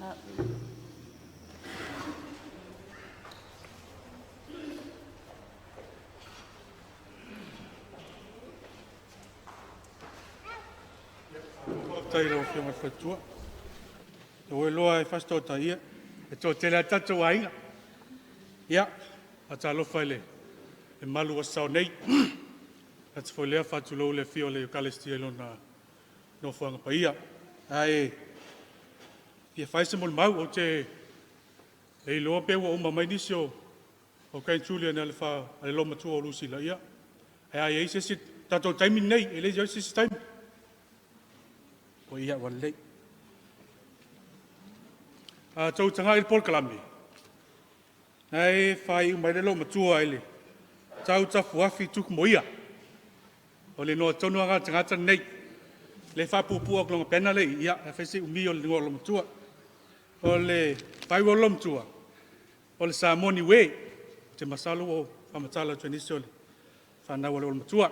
Faafetai i lau Afioga i le faletua. Ua iloa e Fasitoouta, ia, e toatele lava tatou aiga. Ia, faatalofa i le mamalu ua sasao nei. E le gata foi i lea, faatulou i le afio o le Ekalesia i lona nofoaga paia. Ae fia fai se molimau, ou te le iloa pe ua uma mai nisi o grandchildren a le loomatua o Lusila, ia, ae a i ai se isi, o le tatou taimi lenei, e le i i ai se isi taimi. Ia ua lelei. A outou tagai i le polokalame, o lena e faaiu mai le loomatua i le Tautafuafi Tukumoia. O le igoa tonu lava lena o le tagata lenei. O lea e faapuupuu atu i lona banner lea e i i, ae fai si umi o le igoa o le loomatua. O le faaiu o le loomatua, o le Samoa Niue. Ou te masalo ua ou faamatala atu i nisi o le fanau a le olomatua.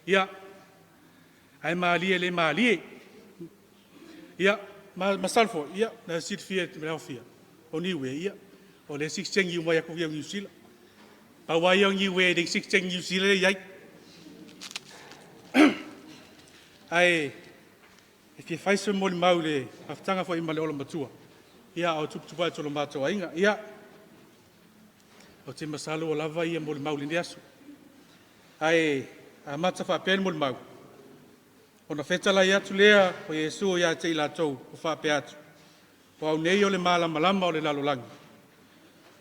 Ia, ae malie le malie, ia masalo foi, o la e silafia e Toafi'i, o Niue, ia, o lea e sitiseni uma atu ai o Niu Sila. Pau lava ia o Niue e le i sitiseni Niu Sila lea e i ai. Ae fia fai se molimau i le mafutaga foi ma le olomatua, a o tuptupa atu o le matou aiga. Ia, ou te masalo ua lava ia molimau i lenei aso. Ae amata faapea le molimau, “Ona fetalai atu lea o Iesu ia te i latou ma faapea atu, ‘O au nei o le malamalama o le lalolagi.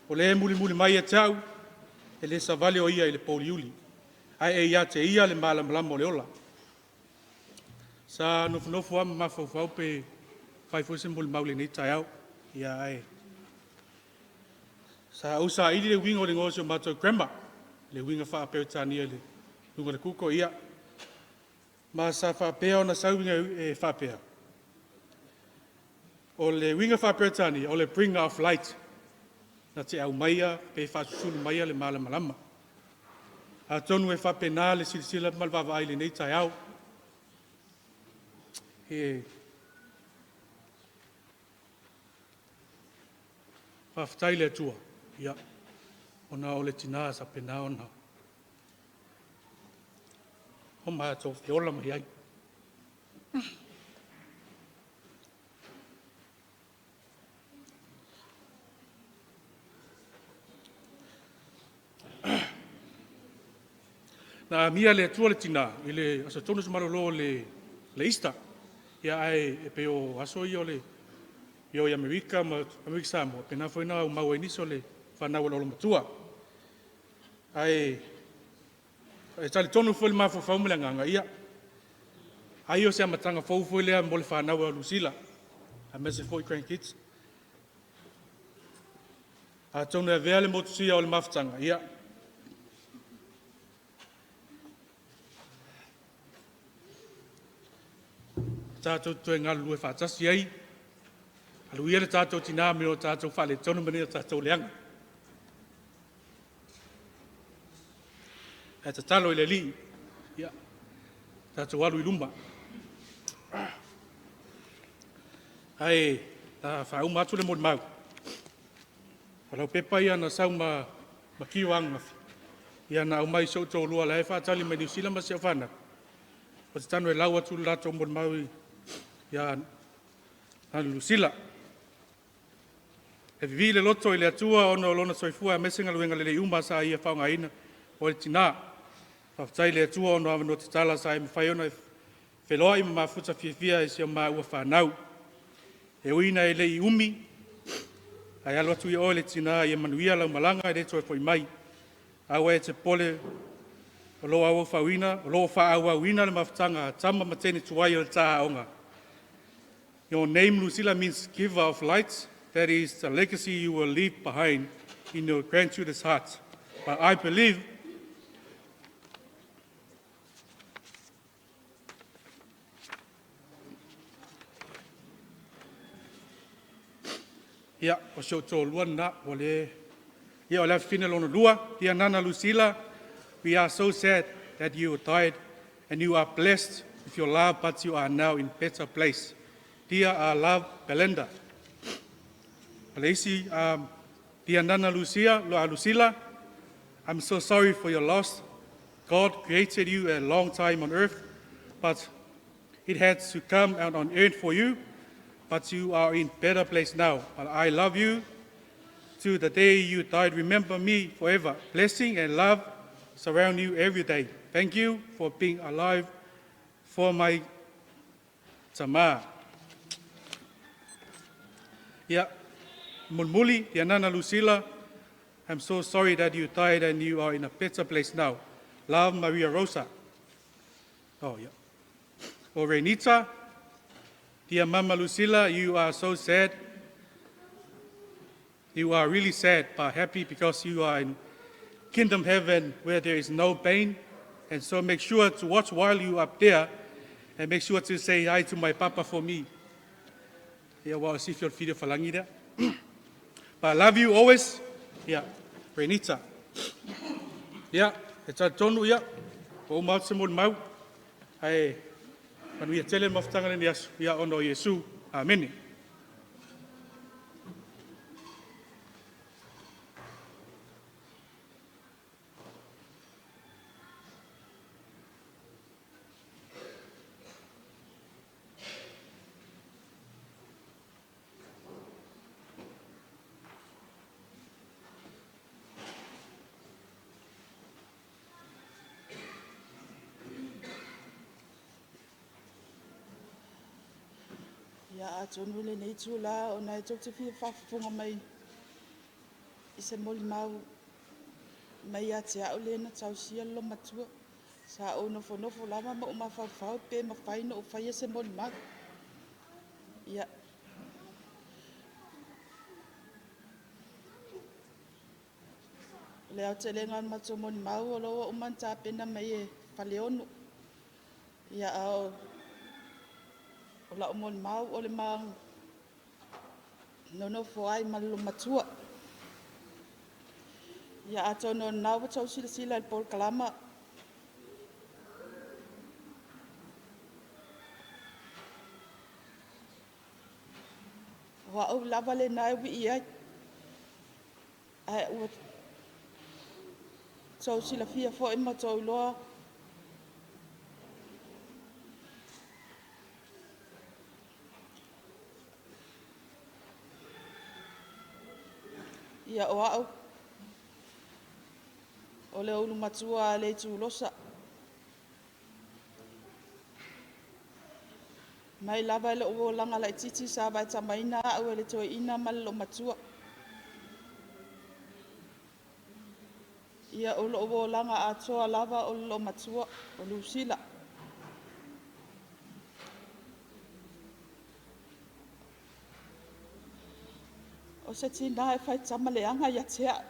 O le e mulimuli mai ia te a'u, e le savali o ia i le pōuliuli, ae e ia te ia le malamalama o le ola.’” Sa nofonofo lava ma mafaufau pe fai foi se molimau i lenei taeao. Ae sa ou saili le uiga o le igoa o si a matou grammar, le uiga faa-Peretania i luga o le google, ia, ma sa faapea ona sau e faapea, o le uiga faa-Peretania, o le bringer of light, na te aumaia pe faasusulu maia le malamalama. Atonu e faapena le silasila ma le vaavaai i lenei taeao. Faafetai i le Atua ona o le tina sa faapena ona matou feola mai ai. Na amia e le Atua le tina i le aso 30 malolo o le Easter. Ae pei o aso ia i Amerika ma Amerika Samoa, e faapena foi ona aumau ai nisi o le fanau a le olomatua. Ae talitonu foi le mafaufau ma le agaga, ia, ai o se amataga fou foi lea mo le fanau a Lusila aemaise foi grandkids. Atonu e avea le motusia o le mafutaga, ia, tatou te toe galulue faatasi ai. Alu ia le tatou tina mai o tatou faaletonu ma ni a tatou leaga. Ae tatalo i le Alii, ia tatou alo i luma. Ae a faauma atu le molimau, o lau pepa ia na sau ma Makiu ananafi, ia na aumai i si ou toalua o la e faatali mai Niu Sila ma si au fanau, ou te tago e lau atu le latou molimau ia Lusila. E vivii le loto i le Atua ona o lona soifua aemaise galuega lelei uma sa ia faaaogaina mo le tina. Faafetai i le Atua ona o avanoa tatala sa mafai ai ona feiloai ma mafuta fiafia i si a maua fanau. E ui ina e le i umi ae alo atu ia oe le tina ia manuia lau malaga e le toe foi mai. Aua e te popole o lo o faaauauina le mafutaga a tama ma teine tuai o le ta aoga. Your name, Lusila, means giver of light. That is the legacy you will leave behind in your grandchildren's hearts. But I believe Ia, o si ou toalua lena, ua le… Ia, o le afafine lona lua. Dear Nana Lusila, we are so sad that you died and you are blessed with your love, but you are now in better place. Dear love Belinda. O le isi, dear Nana Lucia, Lucila, I'm so sorry for your loss. God created you a long time on earth, but it had to come out on earth for you, but you are in better place now. But I love you to the day you died. Remember me forever. Blessing and love surround you every day. Thank you for being alive for my tama. Yeah, mulimuli, dear Nana Lucila, I'm so sorry that you died and you are in a better place now. Love, Maria Rosa. Oh, yeah. Oh, Renita, dear Mama Lucila, you are so sad. You are really sad, but happy because you are in kingdom heaven where there is no pain. And so make sure to watch while you up there and make sure to say hi to my papa for me. Yeah, well, see if you're video falangi there. But I love you always. Yeah, Renita. Yeah, it's a tonu ia. O mau se mo mau. Ai manuia tele mafutanga le ni aso. Ia ona o Iesu. Amene. Ia atonu lenei itula ona e tou te fia faafofoga mai i se molimau mai ia te au le na tausia le loomatua. Sa ou nofonofo lava ma ou mafaufau pe mafai ona ou faia se molimau. Ia, o le aotelega o le matou molimau o lo o ua uma ona tapena mai e Faleolo. Ia, a o lau molimau o le ma nonofo ai ma le loomatua. Ia atonu o lena ua outou silasila i le polokalama, o au lava lena e wii ai. Ae ua outou silafia foi ma outou iloa ia o au o le ulu matua a le Itulosa. Mai lava i lou olaga laitiiti sa vaetamaina au e le toeaina ma le loomatua. Ia o lou olaga atoa lava o le loomatua, o Lusila. O se tina e faitama leaga ia te au.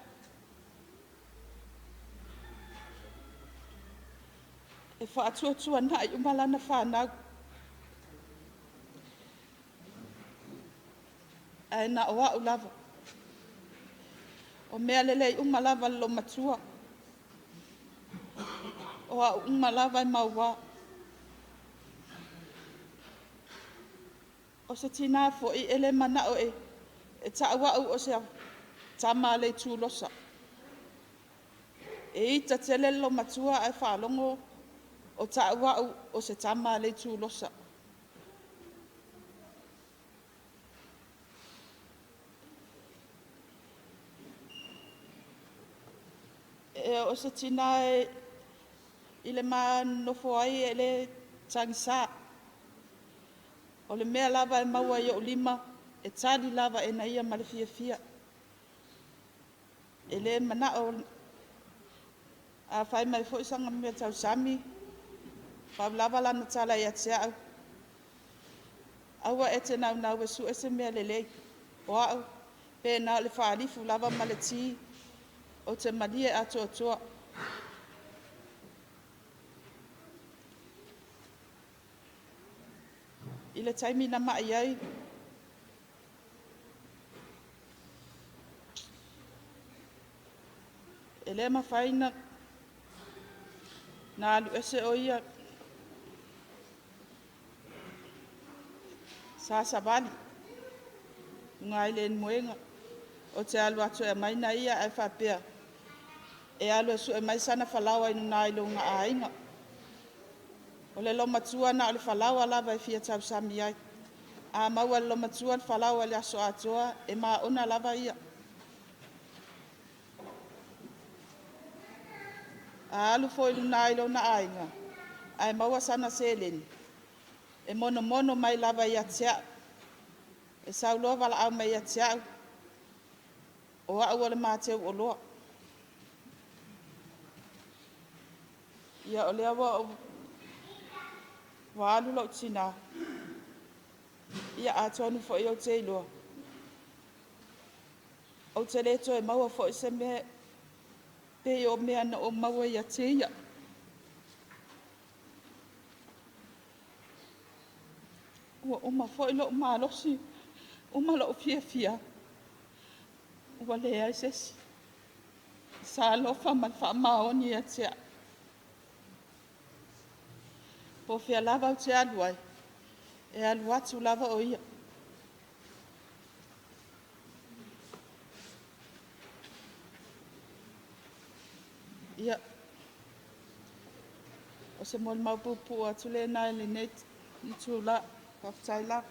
E faatuatuanai uma lana fanau. Ae na o au lava. O mea lelei uma lava a le loomatua, o au uma lava e mauā. O se tina foi e le manao e tau au o se tama a le Itulosa. E ita tele le loomatua ae faalogo o tau au o se tama a le Itulosa. O se tina i le ma nonofo ai e le tagisa. O le mea lava e maua i ou lima, e tali lava e na ia ma le fiafia. E le manao, a fai mai foi sana mea tausami, pau lava lana tala ia te au, aua e te naunau e sue se mea lelei, o au pe na o le faalifu lava ma le ti, ou te malie atoatoa. I le taimi na mai ai, e le mafai ona alu ese o ia, sa savali i luga i Leulumoega. Ou te alu atu e aumai nai ia ae faapea e alu e sue mai sana falaoa i lona aiga. O le loomatua na o le falaoa lava e fia tausami ai. A maua e le loomatua le falaoa i le aso atoa, e maona lava ia. A alu foi i luna i lona aiga ae maua sana seleni, e monomono mai lava ia te au. E sau loa valaau mai ia te au, o au o le ma teu oloa. Ia o lea ua alu lou tina, ia atonu foi ou te iloa ou te le toe maua foi se mea pei o mea na ou maua ia te ia. Ua uma foi lou malosi, uma lou fiafia, ua leai se isi sa alofa ma le faamaoni ia te au. Po o fea lava ou te alu ai, e alu atu lava o ia. Ia, o se molimau puupuu atu lena i lenei itula. Faafetai lava.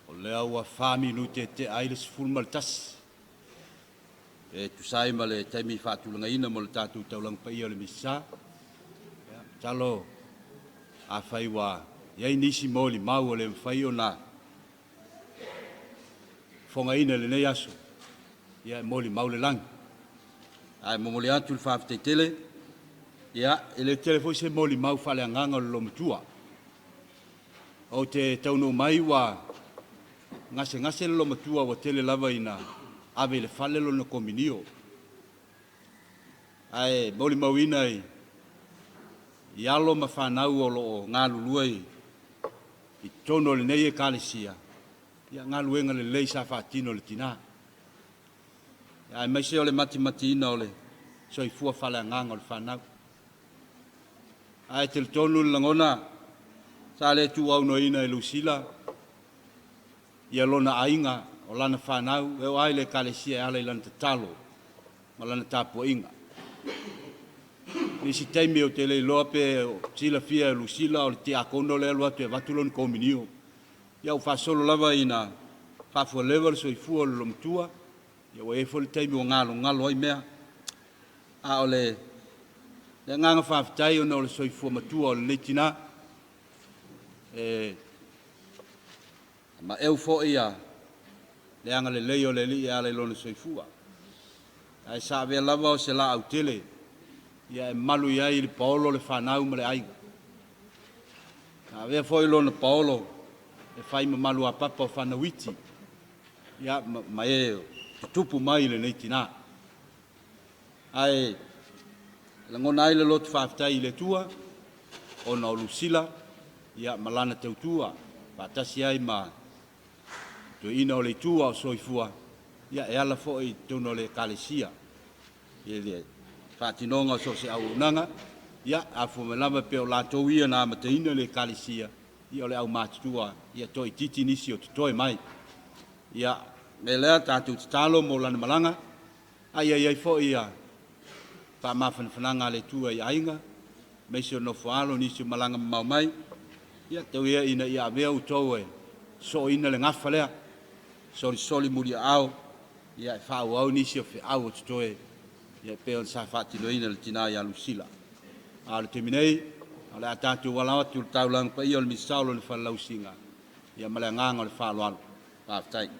O lea ua 4 minute e tea ai le 11:00 e tusa ai ma le taimi faatulagaina mo le tatou taulaga paia o le Misa. Ia, masalo afai ua i ai nisi molimau ua le mafai ona fofogaina i lenei aso, ia e molimau le lagi. Ae momoli atu le faafetai tele. Ia, e le tele foi se molimau faaleagaga o le loomatua. Ou te taunuu mai ua gasegase le loomatua ua tele lava ina ave i le fale lona kominio. Ae molimauina i alo ma fanau o lo o galulue i totonu o lenei Ekalesia, ia galuega lelei sa faatino e le tina, aemaise o le matimatiina o le soifua faaleagaga o le fanau. Ae talitonu le lagona, sa le tuuaunoaina e Lusila lona aiga, o lana fanau, e oo lava i le Ekalesia e ala i lana tatalo ma lana tapuaiga. O nisi taimi ou te le iloa pe o silafia e Lusila o le tiakono lea e alu atu e avatu lona komunio. Ia ua faasolo lava ina faafualeva le soifua o le loomatua, ia ua i ai foi le taimi ua galogalo ai mea. A o le agaga faafetai ona o le soifua matua o lenei tina, e maeu foi le agalelei o le Alii e ala i lona soifua. Ae sa avea lava o se laau tele e malu i ai le paolo le fanau ma le aiga. Na avea foi lona paolo e fai ma maluapapa o fanau iti, ia, ma e tutupu mai i lenei tina. Ae lagona ai le loto faafetai i le Atua ona o Lusila ia ma lana tautua faatasi ai ma toeaiina o le Itu a o soifua, ia e ala foi i totonu o le Ekalesia i le faatinoga o so o se auaunaga. Ia, a fua mai lava pei o latou ia na amataina le Ekalesia, ia o le aumatutua toaitiiti nisi o totoe mai. Ia, o le mea lea tatou tatalo mo lana malaga, a ia i ai foi ia faamafanafanaga a le Atua i aiga, aemaise o le nofo a alo i nisi o malaga mamao mai. Ia tau ia ina ia avea outou e sooina le gafa lea, solisoli muliaao e faaauau nisi o feau o totoe e pei ona sa faatinoina e le tina ia Lusila. A o le taimi nei, o le a tatou alo atu i le taulaga paia o le Misa o lona falelausiga, ia ma le agaga o le faaaloalo. Faafetai.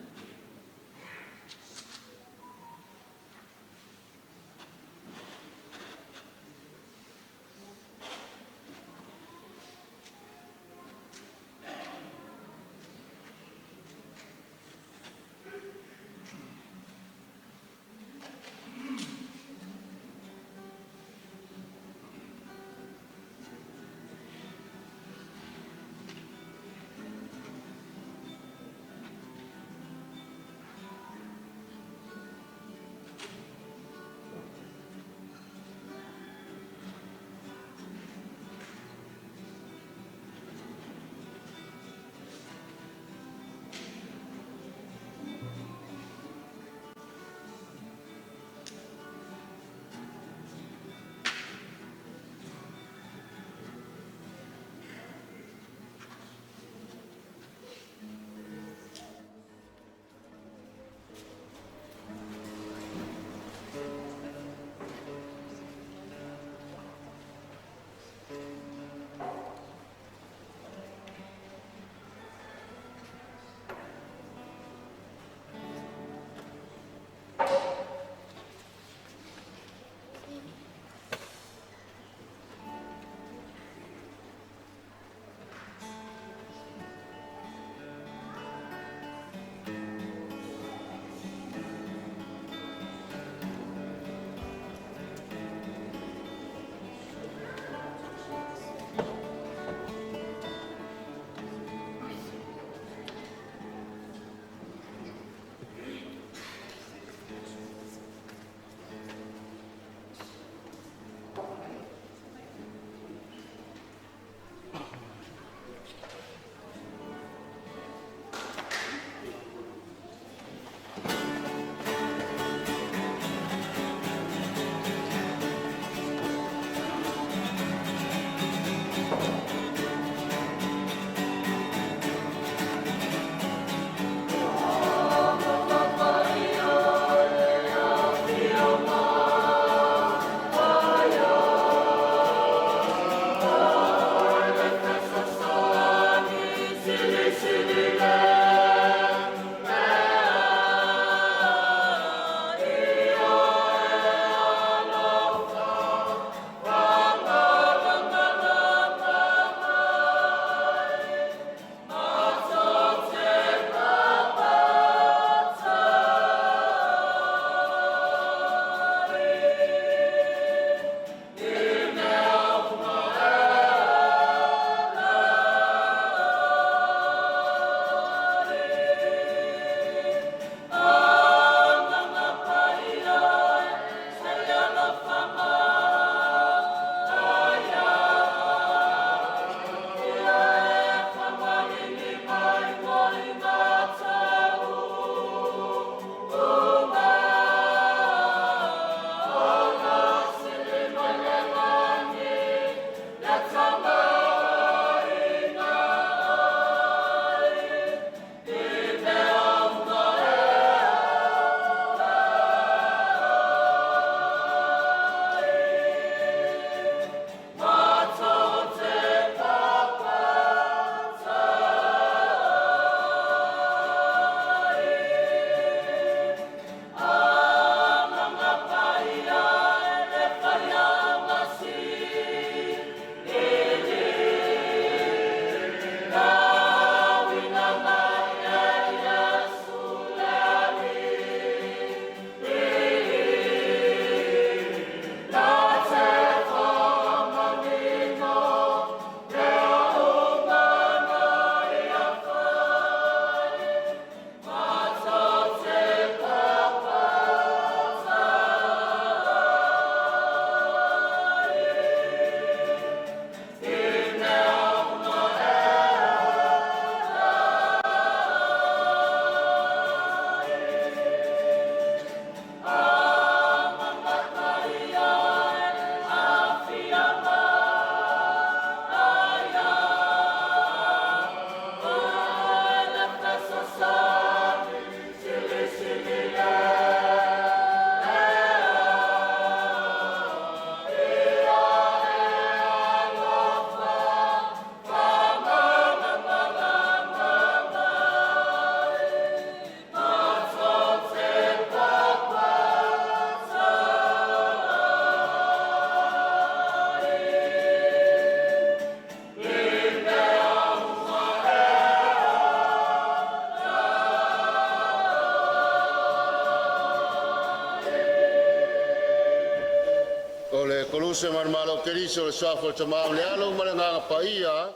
Tusa ma le malo o Keriso, o le suafa o le Tama, le Alo ma le Agaga Paia.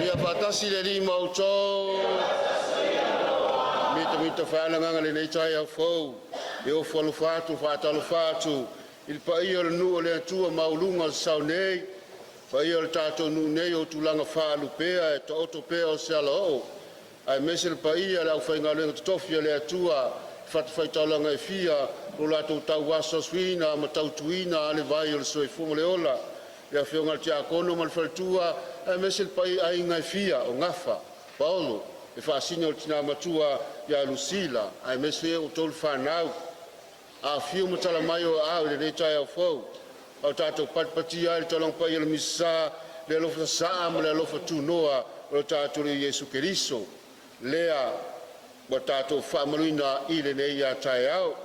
Ia faatasi le Alii ma outou. Mitamita faaleagaga i lenei taeao fou e ofo alofa atu ma faatalofa atu i le paia o le nuu o le Atua maualuga o le sao nei, paia o le tatou nuu nei i tulaga faalupea e taoto pea o se alaoo aemaise le paia o le aufaigaluega totofi a le Atua i fatafaitaulaga e fia ua latou tauasuasuina ma tautuuina le vai o le soifua ma le ola, le afioga i le Tiakono ma le faletua aemaise le paia i aiga e fia o Gafa, Paolo, le faasino i le tina matua ia Lusila, aemaise outou le fanau. Afifio ma tala mai o aao i lenei taeao fou a o tatou patipatia ai le Taualaga Paia o le Misa Sa, le alofa sasaa ma le alofa tunoa o lo tatou Alii Iesu Keriso, lea ua tatou faamamaluina i lenei taeao.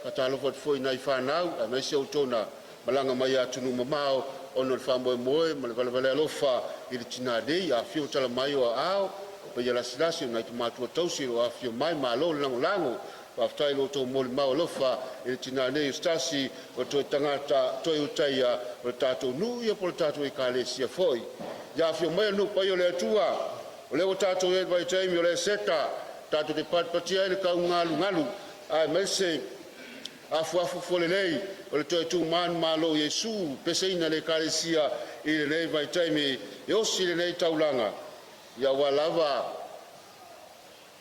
Faatalofa atu foi i nai fanau aemaise outou na malaga mai atunuu mamao ona o le faamoemoe ma le valevale alofa i le tina nei. Afifio ma tala mai o aao, paia lasilasi o nai tama tausi o lo o afifio mai, malo le lagolago. Faafetai i lo outou molimau alofa i le tina nei o se tasi o toe tagata toe ulutaia o le tatou nuu ia po o le tatou ekalesia foi. Ia afio maia le nuu paia o le Atua, o lea ua tatou i ai i le vaitaimi o le Eseta, tatou te patipatia ai le taugalugalu aemaise afuafu fualelei o le toe tu manumalo o Iesu, peseina e le Ekalesia i lenei vaitaimi e osi lenei taulaga, aua lava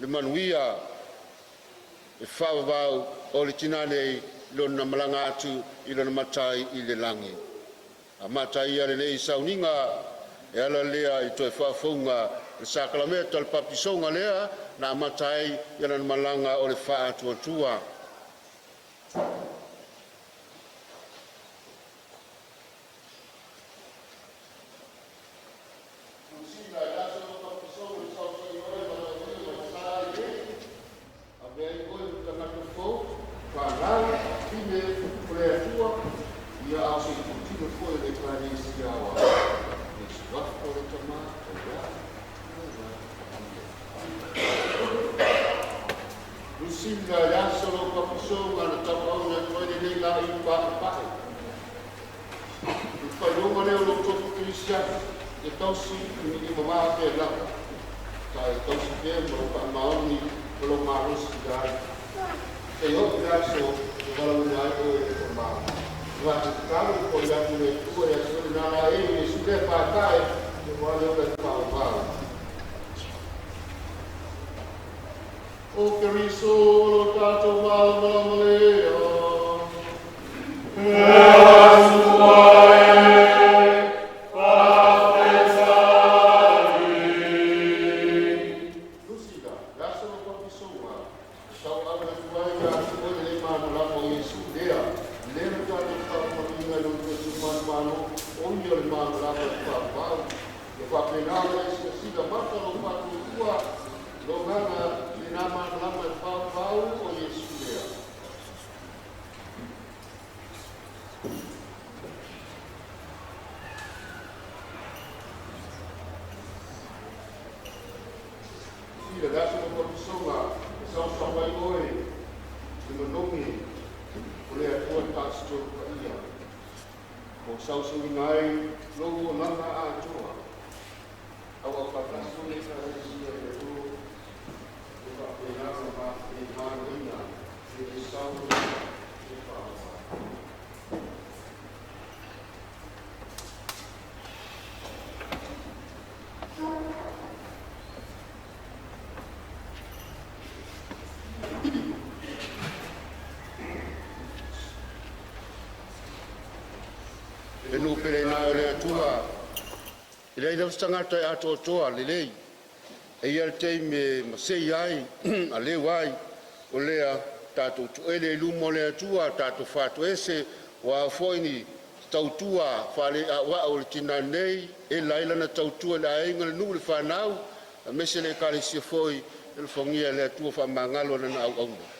le manuia e faavavau o le tina nei i lona malaga atu i lona Matai i le lagi. Amata ia lenei sauniga e ala lea i le toe faafouina o le sakalameta o le papatisoga lea na amata ai lana malaga o le faatuatua. Lusila e aso lou papatisoga na sausauina ai oe ma lou alii i le sa lenei, avea ai oe ma tagata fou, fanau, fafine o le Atua, ia a o se itutino foi o le Ekalesia Aoao. I le Suafa o le Tama, o le Alo ma le Agaga Paia. Lusila, e le aso lou papatisoga na tauaaoina atu ai lenei laei paepae i le faailoga lea o lo outou faakerisiano, ia tausi i le va pea lava, sa e tausi pea ma lou faamaoni ma lou malosi ia ai. Seia oo i le aso e valaauina ai oe e le Tama. E matou te tatalo ma momoli atu i le Atua ia te oe lena laei o Iesu lea e paepae aua le ola e faavavau. O Keriso lo tatou malamalama lea. Lusila, le aso lou papatisoga, na tauaaoina atu ai ia te oe lenei malamalama o Iesu lea, lea na tatou faamamaluina i lona toe tu manumalo, o ia o le malamalama e faavavau. Ia faapena ona e silasila mata lou faatuatua i lou agaga i lena malamalama e faavavau o Iesu lea. Lusila, le aso lou papatisoga, na saosaoa ai oe i le manogi o le Atua le Tasi Tolu Paia, ua sausauina ai lou olaga atoa. Auau faatasi le Ekalesia i le Atua, ia faapena ona e maloina i le sau e faavavau. Le nuu pele o le Atua, e leai lava se tagata e atoatoa lelei, e i ai le taimi e masei ai, aleu ai, o lea tatou toele i luma o le Atua, tatou fatoese, o a foi ni tautua faaleauau a le tina nei, e ela ai lana tautua i le aiga, le nuu, le fanau, aemaise le ekalesia foi. Ia alofagia e le Atua faamagalo lana auauna.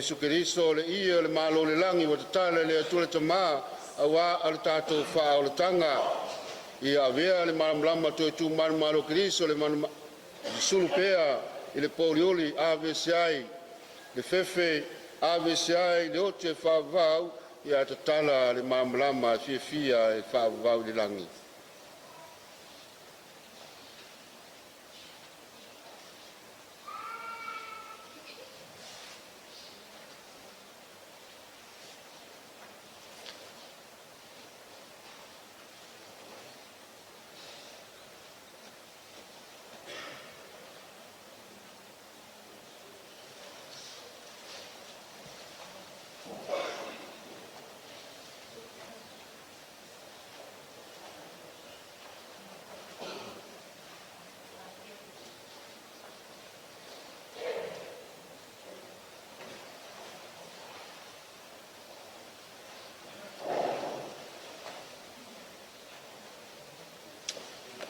Iesu Keriso o le ie o le Malo o le lagi ua tatala e le Atua le Tamā auā le tatou faaolataga. Ia avea le malamalama toe manumalo o Keriso le susulu pea i le pouliuli, aveese ai le fefe, aveese ai le oti e faavavau, ae tatala le malamalama fiafia e faavavau i le lagi.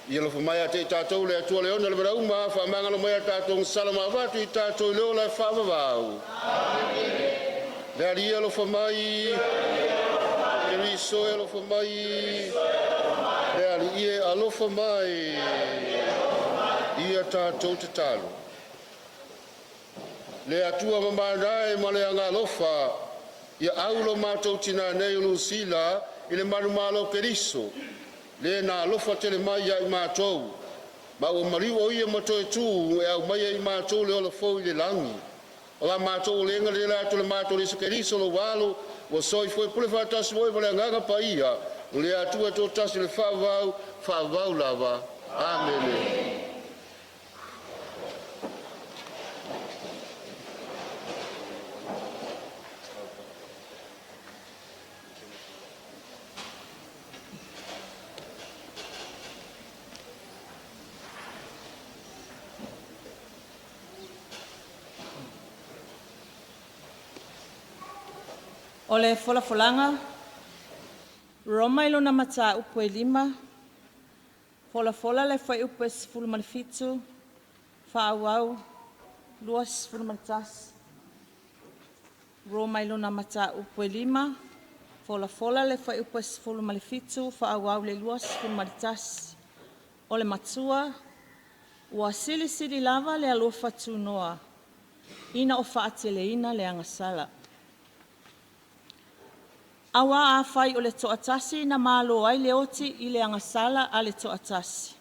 Ia alofa mai ia te i tatou le Atua le ona o le valaauma, faamagalo mai a tatou sala ma avatu i tatou i le ola e faavavau. Le Alii e alofa mai. Keriso e alofa mai. Le Alii e alofa mai. Ia tatou tatalo. Le Atua mamana e ma le agaalofa, ia au lo matou tinā nei o Lusila i le manumalo o Keriso, le na alofa tele mai ia i matou, ma ua maliu o Ia ma toe tu e aumaia i matou le ola fou i le lagi. O la matou olega le atu le matou Alii Iesu Keriso lou alo, ua soifua e pule faatasi ma oe ma le Agaga Paia, o le Atua e toatasi le faavavau, faavavau lava. Amene. O le folafolaga, Roma i lona mataupu e 5, folafola le fuaiupu e 17, faaauau 21. Roma i lona mataupu e 5, folafola le fuaiupu e 17, faaauau le 21. O le matua, ua silisili lava le alofa tunoa ina o faateleina le agasala. Auā afai o le toatasi na malo ai le oti i le agasala a le toatasi,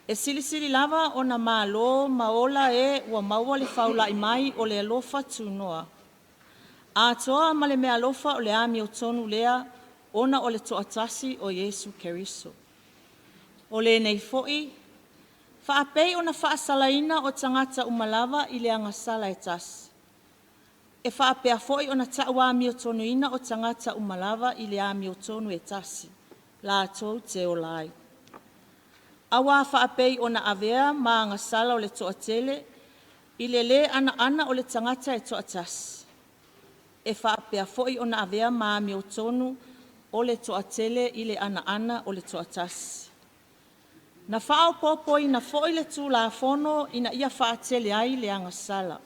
e silisili lava ona malo ma ola e ua maua le faulai mai o le alofa tunoa, atoa ma le meaalofa o le amiotonu lea ona o le toatasi o Iesu Keriso. O lenei foi, faapei ona faasalaina o tagata uma lava i le agasala e tasi, e faapea foi ona tauamiotonuina o tagata uma lava i le amiotonu e tasi, latou te ola ai. Auā faapei ona avea ma agasala o le toatele i le lē anoano o le tagata e toatasi, e faapea foi ona avea ma amiotonu o le toatele i le anoano o le toatasi. Na faaopoopoina foi le Tulafono ina ia faatele ai le agasala.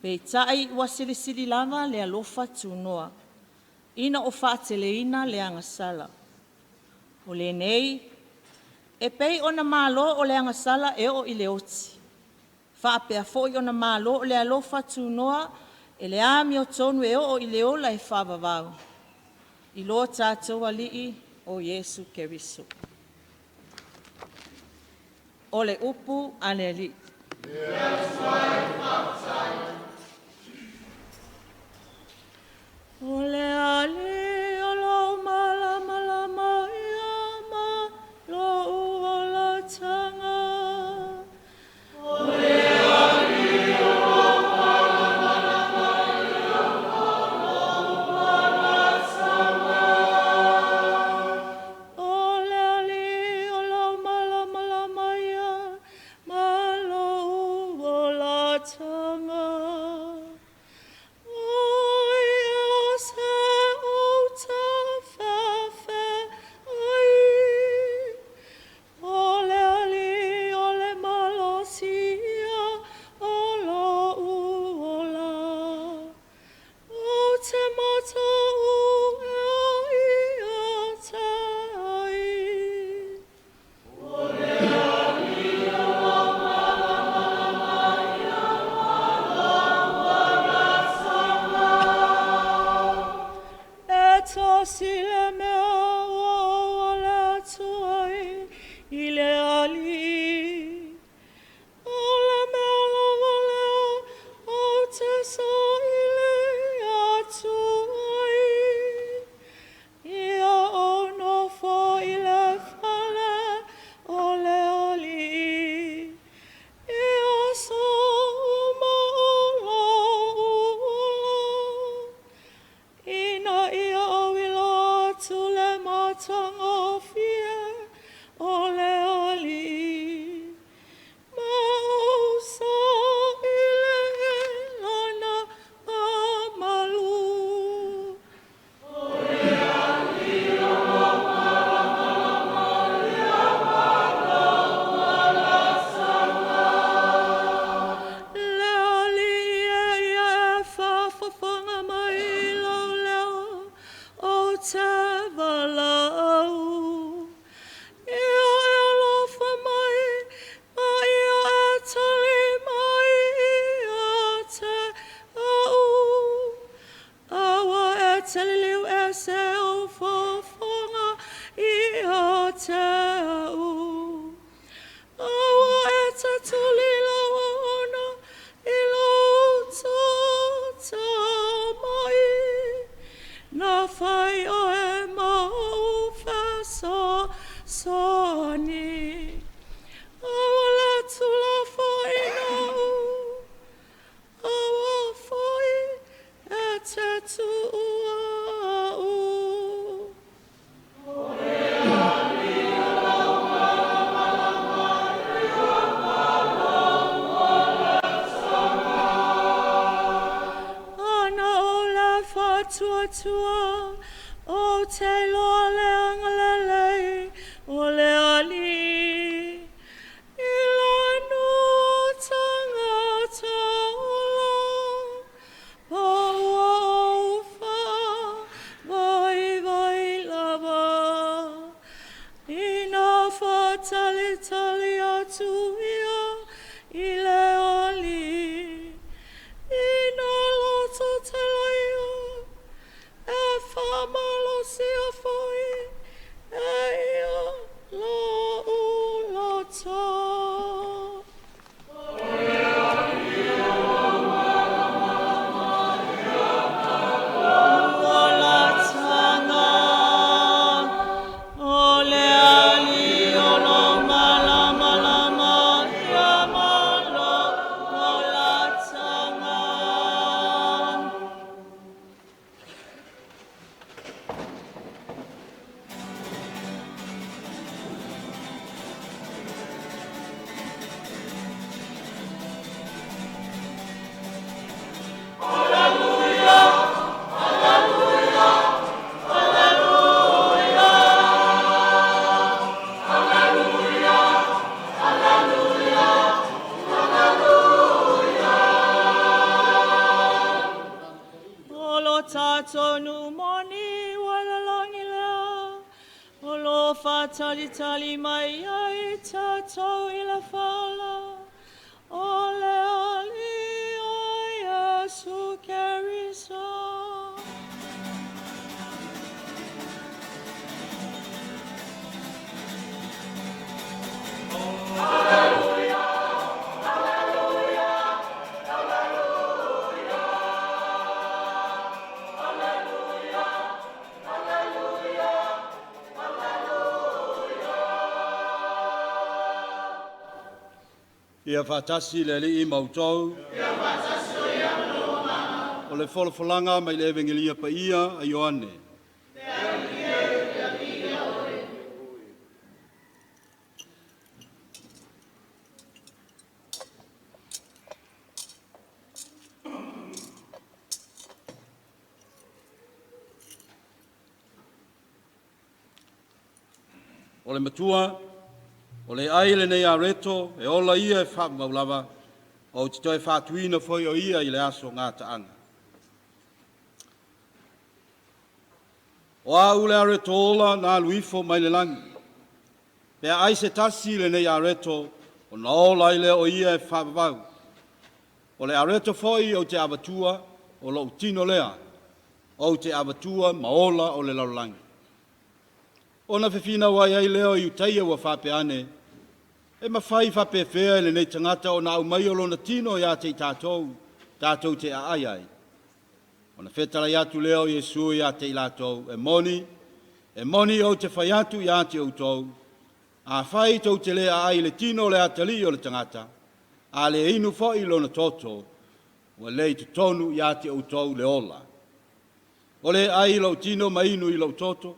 Peitai ua silisili lava le alofa tunoa ina o faateleina le agasala. O lenei, e pei ona malo le agasala e oo i le oti, faapea foi ona malo le alofa tunoa e le amiotonu e oo i le ola e faavavau, i lo tatou Alii o Iesu Keriso. O le upu a le Alii. O le Alii o lou malamalama ia ma lou olataga. O le Alii o lou malamalama ia ma lou olataga. O ia se matagofie o le Alii, ma ou saili i Lona mamalu. Le Alii e ia e faafofoga mai i lou leo ou te valaau. Ia e alofa mai ma ia e tali mai ia te a'u. Aua e te liliu ese ou fofoga ia te a'u. Aua e te tuli lau auauna i lou toatamai. Na fai oe ma o'u fesoasoani. Aua le tuulafoaina a'u, aua foi e te tuua a'u. Ana o le faatuatua, ou te iloa le agalelei o le Alii i lana tagata ola, po ua ou faavaivai lava. Ina faatalitali atu ia i le Alii, ina lototele ia, e faamalosia foi e ia lo'u loto. Olataga, o le Alii o lo malamalama ia ma lou olataga. O lo tatou nuu moni ua i le lagi lea, o lo o faatalitali mai ai tatou i le Faaola, o le Alii o Iesu Keriso. Ia faatasi le Alii ma outou. Ia faatasi foi ma lou agaga. O le folafolaga mai le Evegelia Paia a Ioane. O le matua, o le ai lenei areto, e ola ia e faavavau lava, ou te toe faatuina foi o ia i le aso gataaga. O au le areto ola na alu ifo mai le lagi. Pe a ai se tasi i lenei areto, ona ola ai lea o ia e faavavau. O le areto foi ou te avatua, o lou tino lea, ou te avatua ma ola o le lalolagi. Ona fefinauai ai lea o Iutaia ua faapea ane, E mafai faapefea e lenei tagata ona aumaia lona tino ia te i tatou, tatou te aai ai? Ona fetalai atu lea o Iesu ia te i latou, E moni, e moni ou te fai atu ia te outou, afai tou te le aai i le tino o le atalii o le tagata, a le inu foi lona toto, ua le i totonu ia te outou le ola. O le ai i lou tino ma inu i lou toto,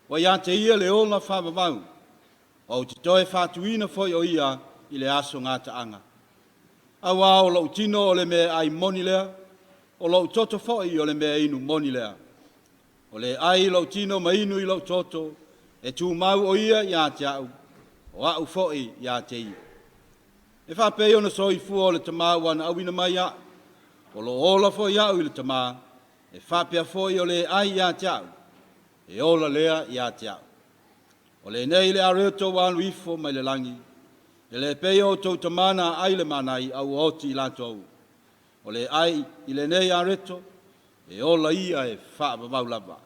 Ua ia te Ia le ola faavavau, ou te toe faatuina foi o Ia i le aso gataaga. Auā o lou tino o le meaai moni lea, o lou toto foi o le meainu moni lea. O le e ai i lou tino ma inu i lou toto, e tumau o ia ia te au, o au foi ia te ia. E faapei ona soifua o le Tamā ua na auina mai au, o lo o ola foi au i le Tamā, e faapea foi o le e ai ia te au, e ola lea ia te au. O lenei le areoto ua alu ifo mai le lagi, e le pei o outou tamā na aai le manai, a ua oti i latou. O le e ai i lenei areto, e ola ia e faavavau lava.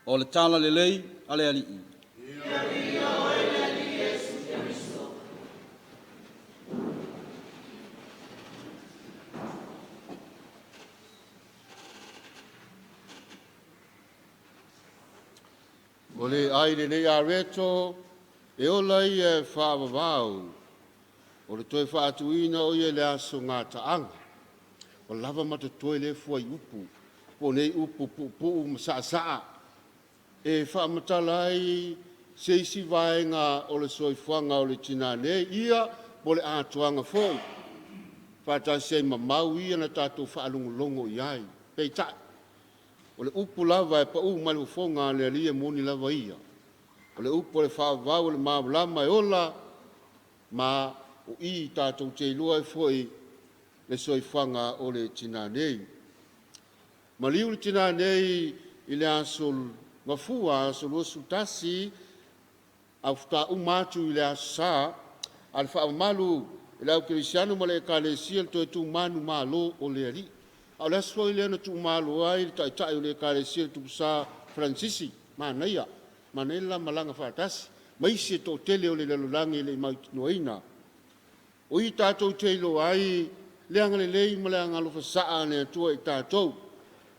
O le Tala Lelei a le Alii. O le ai lenei areto, e ola ia e faavavau, o le toe faatuina o ia i le aso gataaga. Ua lava ma totoe lea fuaiupu po o nei upu puupuu ma saasaa e faamatala ai se isi vaega o le soifuaga o le tina nei, ia po o le atoaga foi, faatasi ai ma mau ia na tatou faalogologo i ai. Peitai, o le upu lava e pau mai le fofoga a le Alii e moni lava ia. O le upu o le faavavau, o le malamalama e ola, ma o i tatou te iloa ai foi le soifuaga o le tina nei. Maliu le tina nei i le aso Gafua, aso 21, ae faatoa uma atu i le Aso Sa a le faamamalu e le Au Kerisiano ma le Ekalesia le toe tu manumalo o le Alii. A o le aso foi lea na tuumalo ai le Taitai o le Ekalesia le Tupu Sa Faranisi. Manaia, manaia le la malaga faatasi ma isi e toatele o le lalolagi e le i mautinoaina. O i tatou te iloa ai le agalelei ma le agaalofa saa o le Atua i tatou,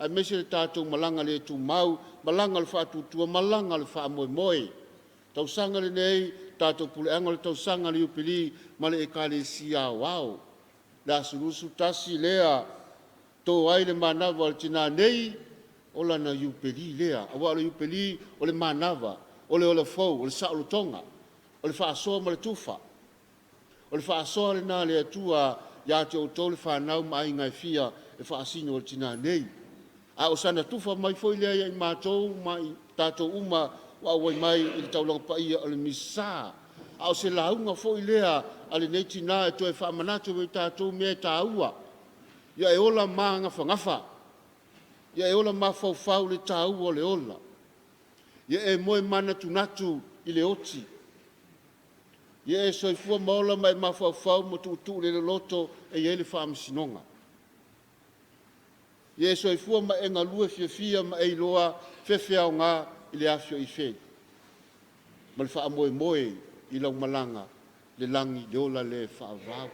aemaise le tatou malaga le tumau, malaga o le faatuatua, malaga o le faamoemoe. Tausaga lenei tatou puleaga o le tausaga le Iupeli ma le Ekalesia Aoao. Le aso 21 lea to ai le manava o le tina nei o lana Iupeli lea, aua o le Iupeli o le manava, o le ola fou, o le saolotoga, o le faasoa ma le tufa. O le faasoa lena a le Atua ia te outou le fanau ma aiga e fia e faasino i le tina nei. A o sana tufa mai foi lea ia i matou ma i tatou uma ua auai mai i le taulaga paia o le Misa. A o se lauga foi lea a lenei tina e toe faamanatu i tatou mea e taua. Ia e ola magafagafa, ia e ola mafaufau i le taua o le ola. Ia e moe manatunatu i le oti. Ia e soifua ma ola ma e mafaufau ma tuutuu le loloto e i ai le faamasinoga. Ia e soifua ma e galue fiafia ma e iloa fefe aoga i le afi o Ifeli ma le faamoemoe i lau malaga i le lagi i le ola lea e faavavau.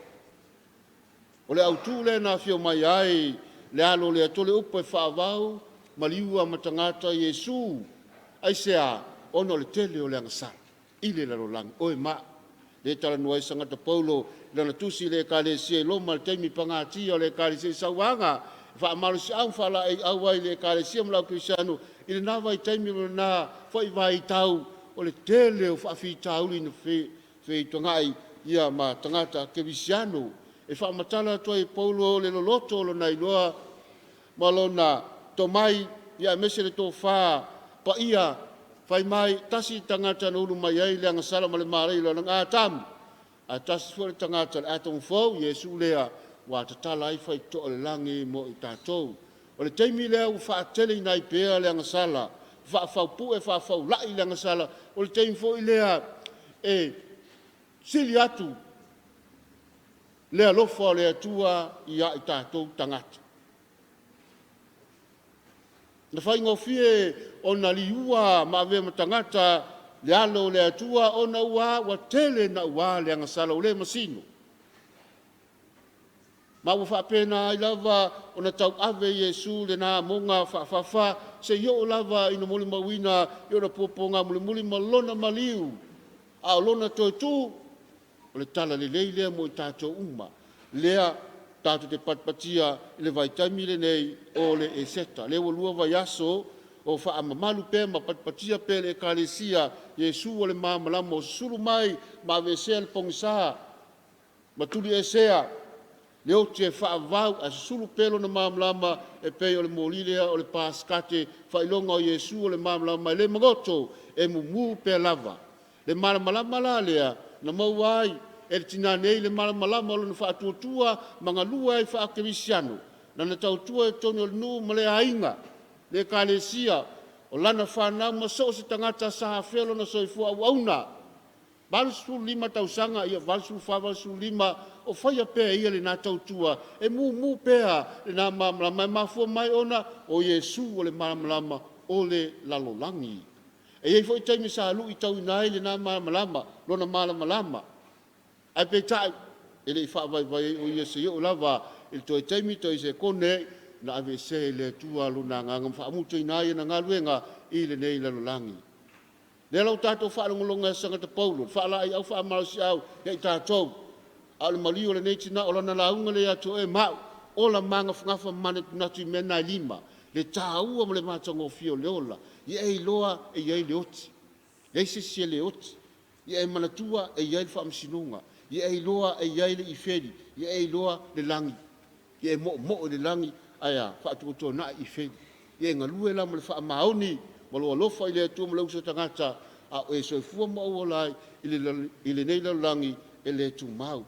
O le autu lea na afio mai ai le Alo o le Atua, le Upu e faavavau, maliu lava ma tagata Iesu. Aisea? Ona o le tele o le agasala i le lalolagi, oe ma au. Lea e talanoa ai Sagata Paulo i lana tusi i le Ekalesia i Roma i le taimi pagatia o le Ekalesia i sauaga, e faamalosiau ma faalaeiau ai i le Ekalesia ma le aufaikerisiano i lena vaitaimi ma lena foi vaitau o le tele o faafitauli na feutagai ma tagata kerisiano. E faamatala atu ai e Paulo le loloto o lona iloa ma lona tomai aemaise le tofa paia fai mai, tasi le tagata na ulu mai ai le agasala ma le malie o le Atamu, ae tasi foi le tagata le Atamu fou, Iesu lea ua tatala ai faitotoa o le lagi mo i tatou. O le taimi lea ua faateleina ai pea le agasala, faafaupue faafaulai le agasala. O le taimi foi lea e sili atu le alofa o le Atua ia i tatou tagata. Na faigofie ona liua ma avea ma tagata le Alo o le Atua ona ua a? Ua tele naua le agasala ua le masino ma ua faapena ai lava ona tauave Iesu lena amoga faafafa seia oo lava ina molimauina i ona puapuaga mulimuli ma lona maliu, a o lona toe tu, o le talalelei lea mo i tatou uma lea tatou te patipatia i le vaitaimi lenei o le Eseta. Lea ua lua vaiaso O faamamalu pea ma patipatia pea e le Ekalesia Iesu o le Malamalama ua susulu mai ma aveesea le pogisa ma tuliesea le oti e faavavau ae susulu pea lona malamalama e pei o le moli lea o le Pasikate, faailoga o Iesu o le Malamalama e le magoto, e mumu pea lava. Le malamalama la lea na maua ai e le tina nei le malamalama o lona faatuatua ma galue ai faa-kerisiano, lana tautua i totonu o le nuu ma le aiga, le Ekalesia, o lana fanau ma so o se tagata sa afea lona soifua auauna. 85 tausaga, ia 84, 85 o faia pea e ia lena tautua, e mumu pea lena malamalama. E mafua mai ona o Iesu o le Malamalama o le lalolagi. E i ai foi taimi sa luitauina ai lena malamalama, lona malamalama, ae peitai, e le i faavaivai ai o ia seia oo lava i le toe taimi toe sekone na aveesea e le Atua lona agaga ma faamutaina ai ana galuega i lenei lalolagi. Lea la ua tatou faalogologo i Sagata Paulo, le faalaeiau faamalosiau ia i tatou, a o le maliu o lenei tina, o lana lauga lea ia te oe ma au, ola magafagafa ma manatunatu i mea na e lima, le taua ma le matagofie o le ola. Ia e iloa e i ai le oti, e leai se isi e le oti. Ia e manatua e i ai le faamasinoga. Ia e iloa e i ai le ifeli. Ia e iloa le lagi. Ia e moomoo i le lagi, ae a? Faatuatuanai ifeli. Ia e galue la ma le faamaoni ma lou alofa i le Atua ma lou uso a tagata, a o e soifua ma ou ola ai i lenei lalolagi e le tumau.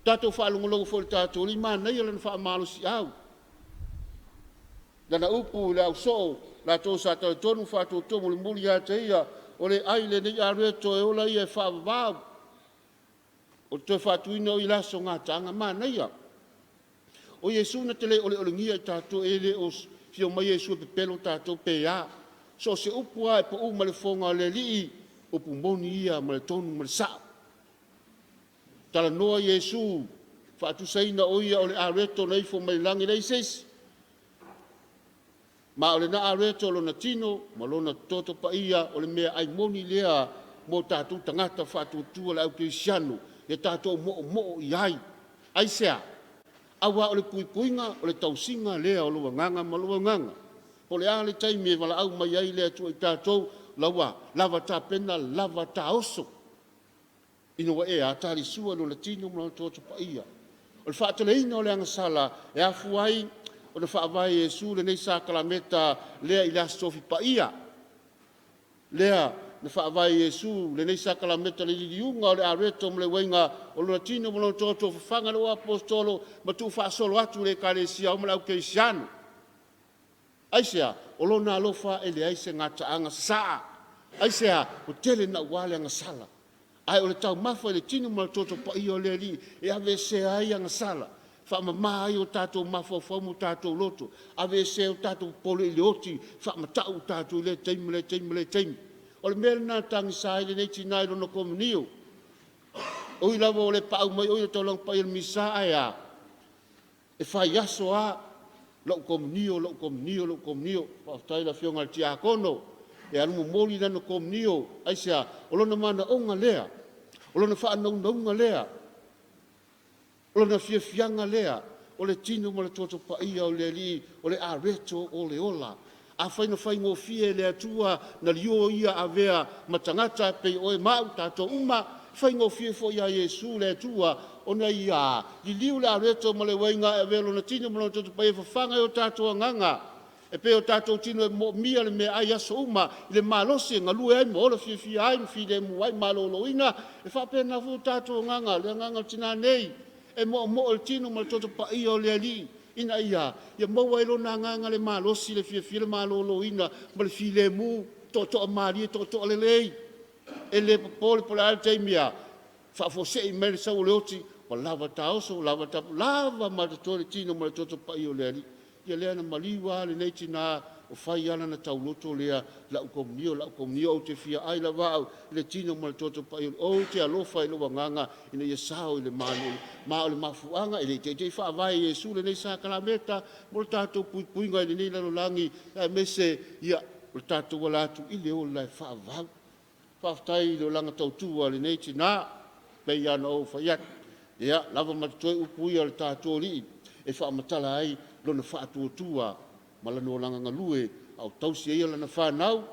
Tatou faalogologo foi i le tatou Alii, manaia lana faamalosiau, lana upu i le ausoo, latou sa talitonu ma faatuatua mulimuli ia te ia, o le ai lenei areto e ola ia e faavavau, o le toe faatuina o ia i le aso gataaga. Manaia. O Iesu na te le oleolegia i tatou, e le o fia mai Iesu e pepelo tatou pe a. So o se upu lava e pau mai le fofoga o le Alii, upu moni ia ma le tonu ma le sao. Talanoa Iesu, faatusaina o Ia o le areto na ifo mai le lagi, e leai se isi. Ma o lena areto o lona tino ma lona toto paia, o le meaai moni lea mo tatou tagata faatuatua le au kerisiano, ia tatou moomoo i ai. Aisea? Aua o le puipuiga, o le tausiga lea o lou agaga ma lou agaga. Po o le a le taimi e valaau mai ai le Atua i tatou, la ua lava tapena, lava taoso ina ua e a? Talisua i Lona tino ma Lona toto paia. O le faateleina o le agasala e afua ai ona faavae e Iesu lenei sakalameta lea i le Aso Tofi Paia, lea na faavae e Iesu lenei sakalameta, le liliuga o le areto ma le uaiga o lona tino ma lona toto, fafaga le aupostolo ma tuufaasolo atu i le Ekalesia ma le au kerisiano. Aisea? O Lona alofa e leai se gataaga sasaa. Aisea? Ua tele naua le agasala. Ae o le taumafa i le tino ma le toto paia o le Alii e aveesea ai agasala, faamama ai o tatou mafaufau ma o tatou loto, aveesea ai o tatou popole i le oti, faamatau tatou i lea taimi ma lea taimi ma lea taimi. O le mea lena e tagisa ai lenei tina i lona komunio. E ui lava ua le paau mai o ia i le taulaga paia i le Misa, ae a? E fai aso lava lau komunio, lau komunio, lau komunio. Faafetai i le afioga i le tiakono e alu momoli lana komunio. Aisea? O lona manaoga lea, o lona faanaunauga lea, o lona fiafiaga lea, o le tino ma le toto paia o le Alii, o le areto o le ola. Afai na faigofie e le Atua na lio Ia avea ma tagata pei o oe ma au, tatou uma, e faigofie foi ia Iesu le Atua ona Ia liliu le areto ma le uaiga e avea Lona tino ma Lona toto paia e fafaga ai o tatou agaga, e pei o tatou tino e moomia le meaai i aso uma i le malosi e galue ai ma ola fiafia ai ma filemu ai ma maloloina. E faapena foi o tatou agaga, le agaga o le tina nei e moomoo i le tino ma le toto paia o le Alii ina ia maua ai lona agaga le malosi, le fiafia, le maloloina ma le filemu, toatoa malie, toatoa lelei, e le popole po o le a le taimi e faafuasei mai ai le sau o le oti, ua lava taoso, ua lava tapu, lava ma totoe le tino ma le toto paia o le Alii. Ia lea na maliu lava lenei tina o fai lava lana tauloto lea, lau komunio, lau komunio, ou te fia ai lava au i le tino ma le toto paia, ou te alofa i lou agaga ina ia sao i le malu. Ma o le mafuaaga e le i teitei faavae e Iesu lenei sakalameta mo le tatou puipuiga i lenei lalolagi, aemaise ia o le tatou ala atu i le ola e faavavau. Faafetai i le olaga tautua a lenei tina, pei lava ona ou fai atu, ia lava ma totoe upu ia a le tatou Alii e faamatala ai lona faatuatua ma lona olaga galue. a o tausi ai ia lana fanau,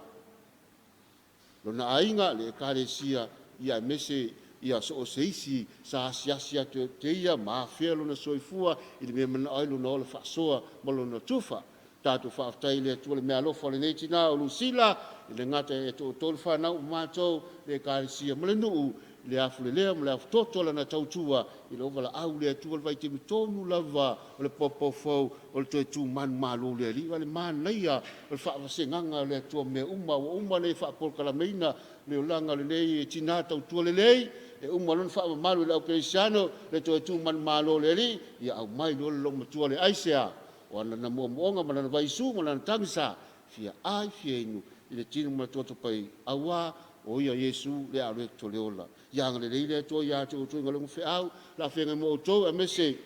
lona aiga, le ekalesia, ia aemaise ia so o se isi sa asiasi atu e te ia ma afea lona soifua i le mea e manao ai lona ola faasoa ma lona tufa. Tatou faafetai i le Atua i le meaalofa o lenei tina o Lusila, e le gata e toatolu fanau ma matou, le ekalesia ma le nuu i le afulelea ma le afutoto o lana tautua i lou valaau i le Atua i le vaitaimi tonu lava o le popo fou o le toe tu manumalo o le Alii. Aua o le manaia o le faavasegaga o le Atua o mea uma, ua uma ona e faapolokalameina le olaga o lenei tina tautua lelei, e uma loa ona faamamalu e le Au Kerisiano le toe tu manumalo o le Alii, ia aumai loa le loomatua lea. Aisea? O lana moomooga ma lana vaisu ma lana tagisa, e fia ai fia inu i le tino ma le toto paia, aua o Ia Iesu le Aloeto le ola. Ia agalelei le Atua ia te outou i galuega ma feau o le a feagai ma outou, aemaise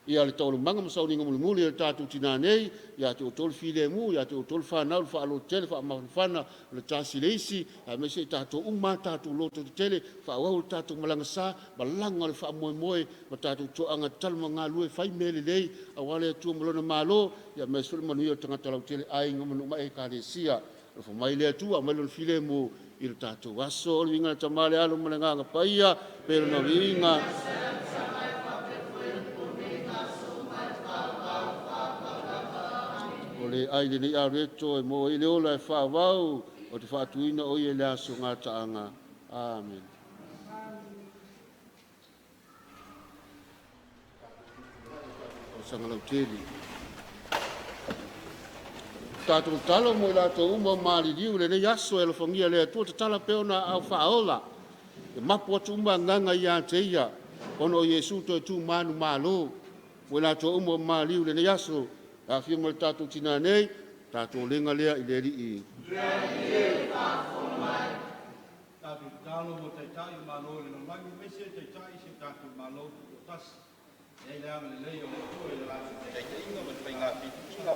ia le taualumaga ma sauniga mulimuli a le tatou tina nei. Ia te outou le filemu, ia te outou le fanau le faalototele, faamafanafana o le tasi i le isi, aemaise i tatou uma lava tatou loto tetele, faaauau le tatou malaga sa, malaga o le faamoemoe ma tatou toaga tatalo ma galulue, fai mea lelei aua le Atua ma Lona Malo, aemaise foi le manuia o tagata lautele, aiga ma nuu ma Ekalesia. Alofa mai le Atua, aumai Lona filemu i le tatou aso. O le viiga i le Tama le Alo ma le Agaga Paia, pei lona viiga o le ai lenei areto e maua ai le ola e faavau, ou te faatuina o ia i le aso gataaga. Amene. Talosaga lautele. Tatou tatalo mo i latou uma ua maliliu i lenei aso, e alofagia e le Atua, tatala pea ona aao faaola, e mapu atu uma agaga ia te Ia, ona o Iesu toe tu manumalo. Mo i latou uma ua maliu i lenei aso, e aofia ma le tatou tina nei, tatou olega lea i le Alii. Tatou tatalo mo Taitai o Malo o le lalolagi aemaise Taitai o si o tatou Malo Tutoatasi, ia i ai le agalelei o le Atua i le latou taitaiga ma le faiga filifiliga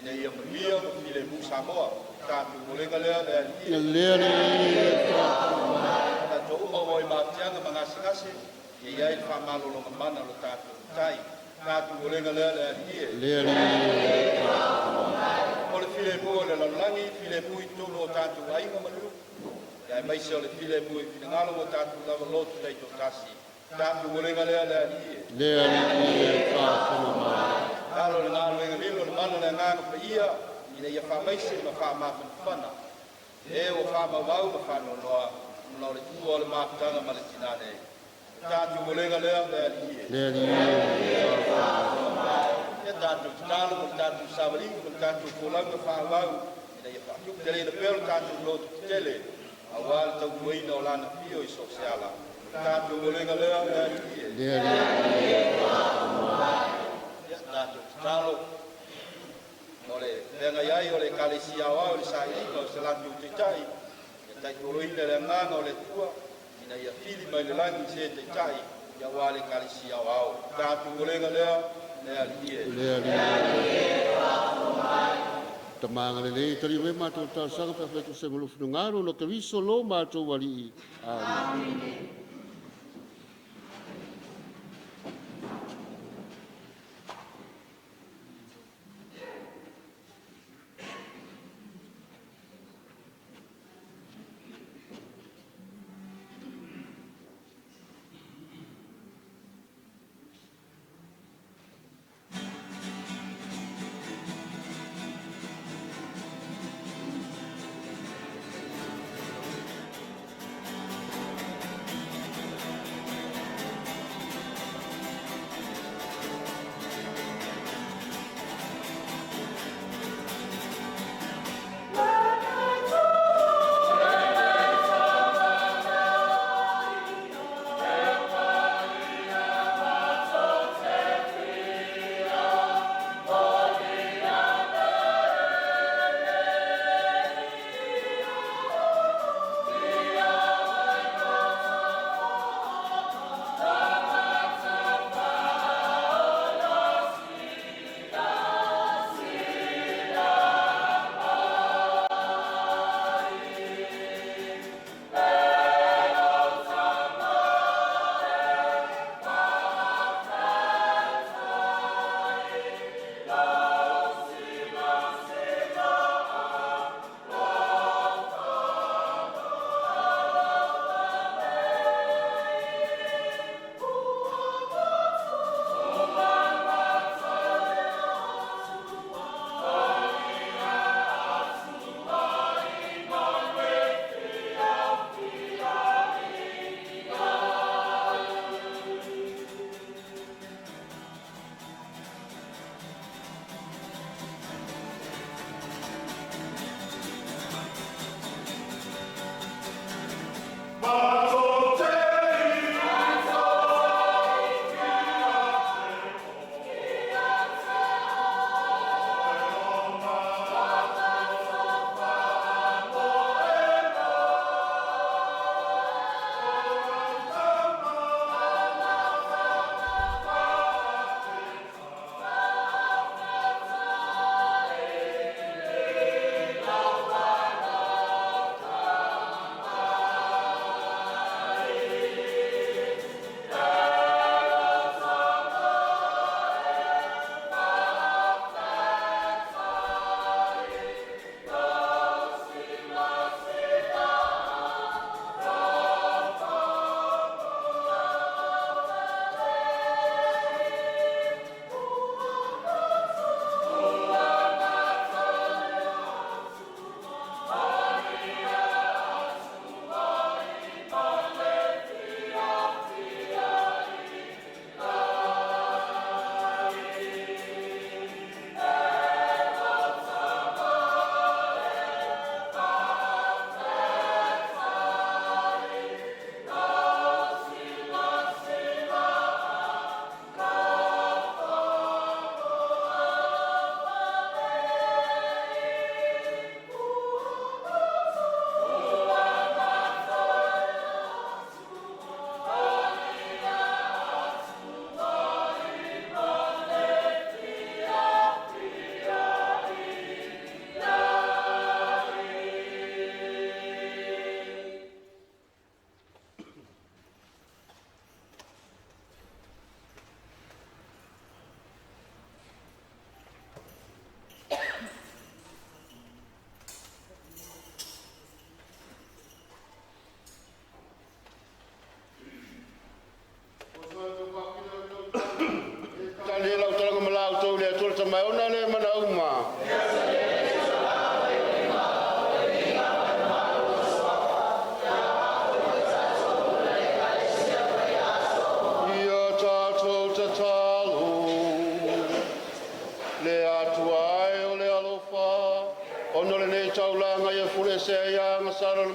ina ia manuia ma filemu Samoa. Tatou olega lea le Alii e. Le Alii e. Tatou uma ua i mafatiaga ma gasegase, ia i ai le faamalologa mana a lo tatou Matai. Tatou olega lea le Alii e. Le Alii. O le filemu o le lalolagi, filemu i totonu o tatou aiga ma nuu, aemaise o le filemu i finagalo ua tatou lava lotu taitoatasi. Tatou olega lea le Alii e. Le Alii e faafofoga mai. Alo i le galuega lilo le mana o le Agaga Paia ina ia faamaise ma faamafanafana e ua faamaumau ma faanoanoa ona o le tuua o le mafutaga ma le tina nei. Tatou olega lea le Alii e. Le Alii. Ia tatou tatalo mo le tatou savaliga ma le tatou folauga faaauau ina ia faatuputeleina pea lo tatou loto tetele aua le tautuaina o Lana Afio i so o se ala. Tatou olega lea le Alii e. Le Alii. Ia tatou tatalo mo le feagai ai o le Ekalesia Aoao i le sailiga o se latou Taitai, ia tautuaina e le Agaga o le Atua ina ia fili mai le lagi se Taitai aua le Ekalesia Aoao. Tatou olega lea le Alii e. Le Alii. Tama agalelei, talia mai matou talosaga pe afai tusa ai ma lou finagalo, ona o Keriso lo matou Alii. Amene.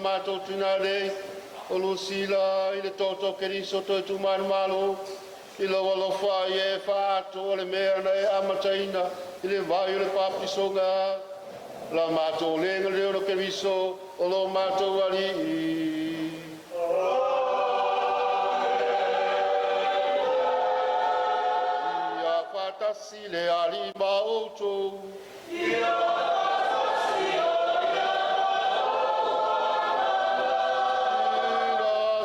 matou tinā nei, o Lusila i le toto o Keriso toe tumanumalo, i lou alofa ia e faaatoa le mea na e amataina i le vai o le papatisoga. La matou lega lea o Keriso o lo matou Alii. Ia faatasi le Alii ma outou. Ina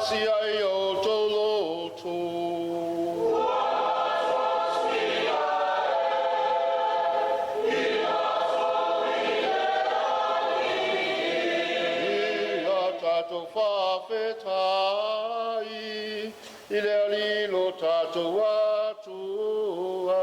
sia e outou loto. Ia tatou faafetai i le Alii lo tatou Atua.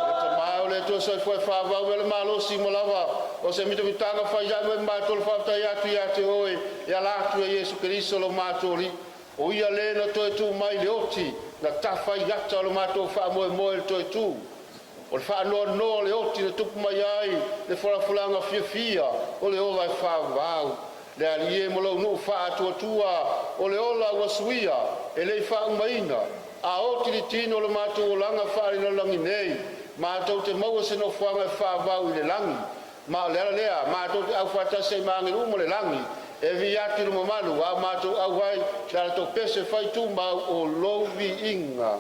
E tamai o le Atua soifua e faavau e le malosi mo lava o se mitamitaga fai ai ma matou le faafetai atu ia te oe e ala atu ia Iesu Keriso lo matou Alii. O ia le na toe tuu mai i le oti, na tafa i ata o le matou faamoemoe i le toe tu. O le faanoanoa o le oti na tupu mai ai le folafolaga fiafia o le ola e faavavau. Le Alii e ma lou nuu faatuatua o le ola ua suia e le i faaumaina, a oti le tino o le matou olaga faalelalolagi nei, matou te maua se nofoaga e faavavau i le lagi. Ma o le ala lea matou te aufaatasi ai ma agelu uma o le lagi, e viia atu i le mamalu a o matou auai le a latou pese fai-tumau o lou viiga.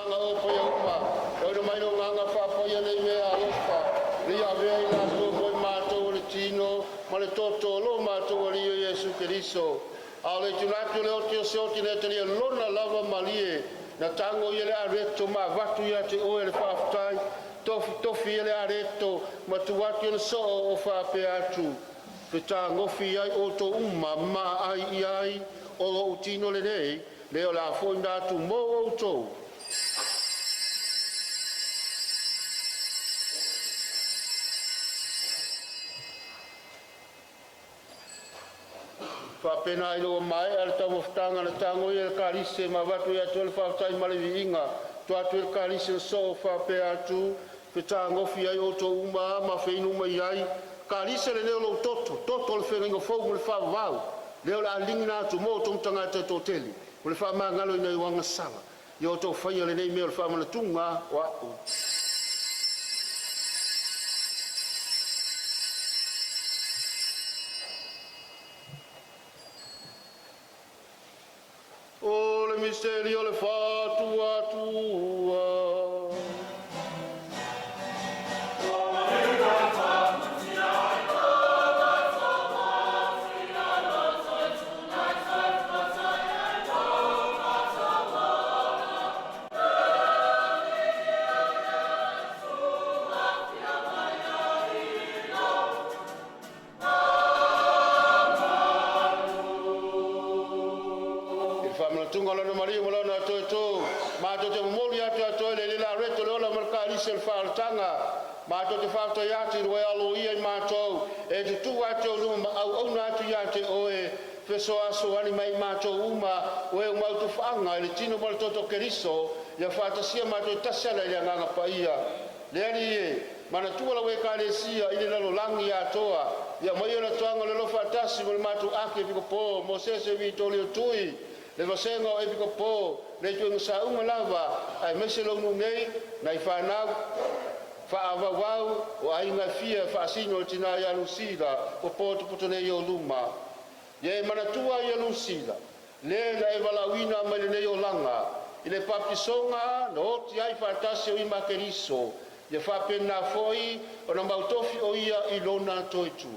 Ala o paia uma, e ono mai lo nganga whaapaia nei mea alofa, le ia avea i latou mo i mātou o le tino, ma le toto o lo mātou Alii o Iesu Keriso. A o le tunatu le oti o se oti le talia lona lava malie, na tango ia le areto ma avatu ia te oe le faafetai, tofi tofi ia le areto, ma tu atu ia le soo o faapea atu. Fetagofi ai outou uma ma ai i ai, o lou tino lenei, le o le a fo'ina atu mo outou. Faapena ina ua maea le taumafataga na tago ia le kalise ma avatu ia te Oe le faafetai ma le viiga, tuu atu ai le kalise ma soo faapea atu, “Fetagofi ai outou uma ma feinu mai ai, kalise lenei o lou toto, toto o le feagaiga fou mo le faavavau, lea o le a ligiina atu mo outou ma tagata e toatele, mo le faamagaloina o agasala. Ia outou faia lenei mea o le faamanatuga o a'u.” O le miseli o le faatuatua. I le faamanatuga o Lona maliu ma Lona toetū, matou te momoli atu ia te Oe le eleele areto o le ola ma le kalisi o le faaolataga. Matou te faafetai atu ua e aloaia i matou e tutuu atu i ou luma ma auauna atu ia te Oe, fesoasoani mai i matou uma o e ua autofaaga i le tino ma le toto o Keriso, ia faatasia matou e tasi ala i le Agaga Paia. Le Alii e, manatua lau Ekalesia i le lalolagi atoa, ia aumaia le toaga o le alofa faatasi ma le matou Akiepikopo o Mosese Vitolio Tui, le vasega o Epikopo, le ituaiga sauga lava, aemaise lou nuu nei, nai fanau faaavauau o aiga e fia e faasino i le tina ia Lusila ua potopoto nei i ou luma. Ia e manatua ia Lusila, le na e valaauina mai lenei olaga, i le papatisoga na oti ai faatasi o ima Keriso, ia faapena foi ona mautofi o ia i lona toe tu.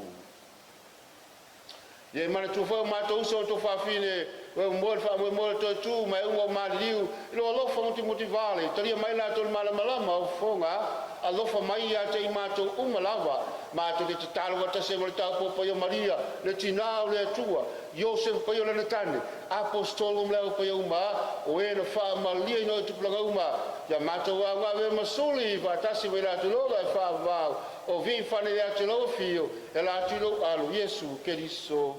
Ia e manatua foi o matou uso o tuafafine, o e moe le faamoemoe o le toe tu ma e uma o maliliu, i lou alofa mutimutivale, talia mai latou i le malamalama o fofoga, alofa mai ia te i matou uma lava, matou te tatalo faatasi ai ma le tapuai paia o Maria, le tina o le Atua, Iosefa paia o lana tane, aposetolo ma le aupaia uma, o e na faamalie ina o tupulaga uma, ia matou augave ma suli, faatasi mai latou lola e faavavau, o vii whanele atu lau afio, e la atu i lou alo, Iesu Keriso.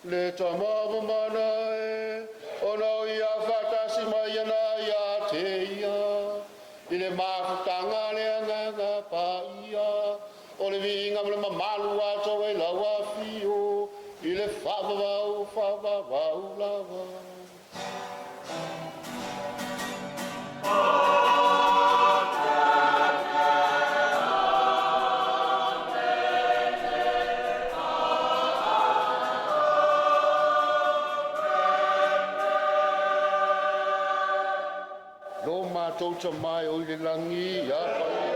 Le tamamamana e, ona o ia whatasi mai ana ia te ia, i le mafutanga le agaga pa ia, o le viiga ma le mamalu atoa i lau afio, i le faavavau faavavau lava. Lo mātou tamae o i le langi, ia paia.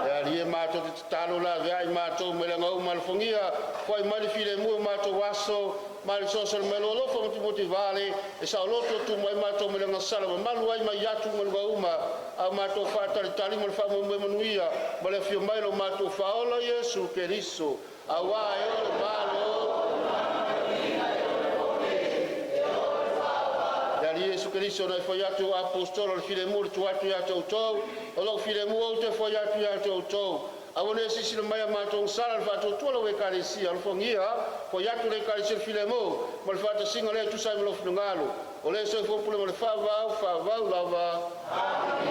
E ali e matou te tatalo la vea i matou mai laga uma alofagia foai mai le filemu i o matou aso ma le fesoasoani mai o lou alofa mutimutivale e saoloto tu mai matou mai le agasala mamalu ai mai atu ma luga uma a o matou faatalitali ma le faamoemoe manuia ma le afio mai o lo matou Faaola Iesu Keriso auā e oe le Malo. Le Alii Iesu Keriso na e fai atu i ou Aposetolo o le filemu le tuu atu ia te outou, o lou filemu ou te fai atu ia te outou. Aua ne i silasila mai i a matou agasala i le faatuatua o lau Ekalesia, alofagia fai atu le Ekalesia i le filemu ma le faatasiga lea e tusa ai ma lou finagalo. O le soifua pule ma le faavavau, faavavau lava.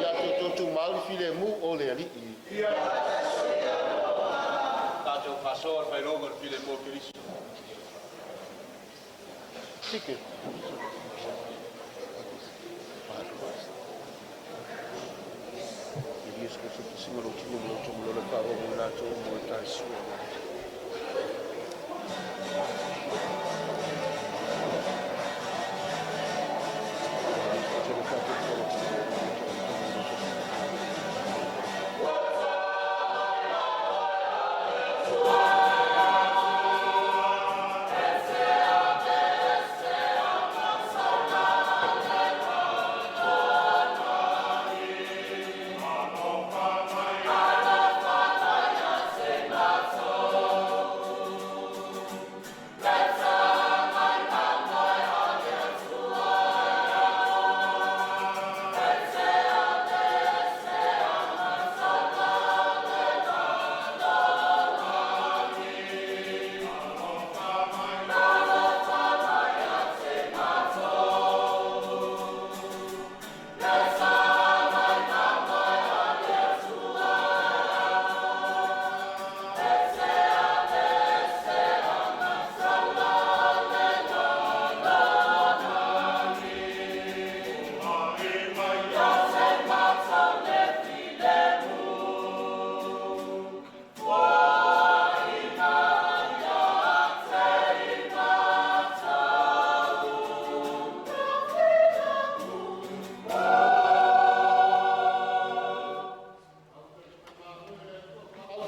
Ia te outou tumau le filemu o le Alii. Tatou faasoa le faailoga o le filemu o Keriso. Tike.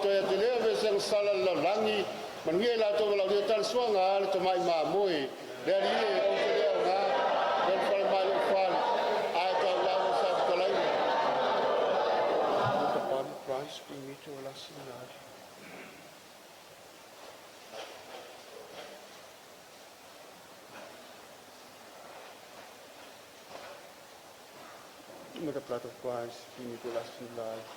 Toe atu lea vese sala le lalolagi, manuia i latou valaaulia tala suaga le tamai mamoe. Le Alii e, ou te le aoga e ulufale mai i lou fale, ae tau lava o sa fetalaiga. Let the body of Christ bring me to everlasting life. May the blood of Christ bring me to everlasting life.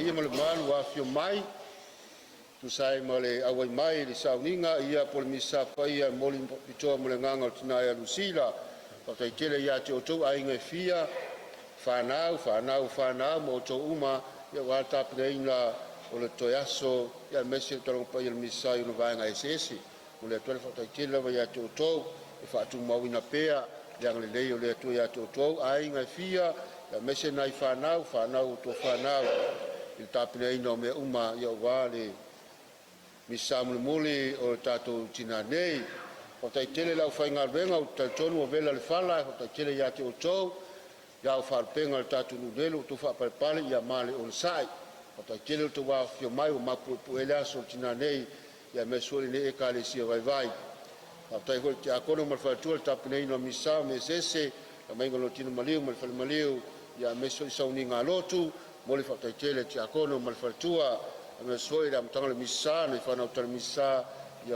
paia ma le mamalu ua afifio mai e tusa ai ma le auai mai i le sauniga po o le Misa Paia e momoli faapitoa mo le agaga o le tina ia Lusila. Faafetai tele ia te outou aiga e fia, fanau, fanau fanau ma outou uma aua le tapenaina o le toe aso aemaise le Taloga Paia o le Misa i ona vaega eseese. E momoli atu ai le faafetai tele lava ia te outou e faatumauina pea le agalelei o le Atua ia te outou aiga e fia, aemaise nai fanau, fanau a outou fanau i le tapenaina o mea uma aua le Misa mulimuli o le tatou tina nei. Faafetai tele i le aufaigaluega, ou te talitonu ua vela le fala, faafetai tele ia te outou le au faalupega o le tatou nuu nei lo outou faapalepale ma le onosai. Faafetai tele lo outou afifio mai ua mapu puepue ai le aso o le tina nei aemaise foi o lenei Ekalesia vaivai. Faafetai foi i le Tiakono ma le faletua i le tapenaina o le Misa ma mea eseese, le aumaiga o le tino maliu mai le falemaliu aemaise foi sauniga lotu. Momoli le faafetai tele i le Tiakono ma le faletua aemaise foi le amataga o le Misa, nai fanau tali Misa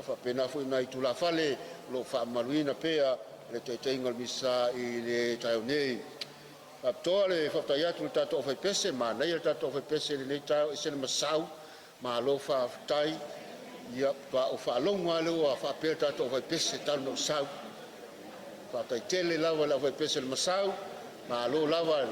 faapena foi nai tulafale o lo o faamamaluina pea le taitaiga o le Misa i le taeao nei. E faapitoa le faafetai atu i le tatou aufaipese, manaia le tatou aufaipese i lenei taeao, e ese le masau, malo faafetai. Ia faatoa ou faalogo lava lea ua faapea le tatou aufaipese talu ona ou sau. Faafetai tele lava i le aufaipese o le Masau, malo lava le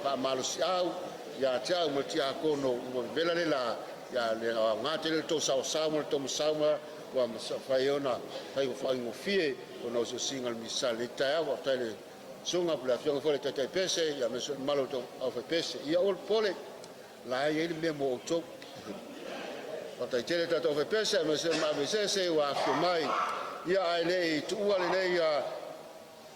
faamalosiau ia te au ma le Tiakono ua vevela le la, ae le aoga tele le tou saoasao ma le tou masau ma ua mafai ai ona faafaigofie ona osiosiga o le Misa i lenei taeao. Faafetai i le susuga po o le afioga foi i le taitai pese aemaise foi le mamalu o le aufaipese. Ia aua le popole, o la e i ai le mea mo outou. Faafetai tele i le tatou aufaipese aemaise foi le maave eseese ua afifio mai. Ia ae le i tuua lenei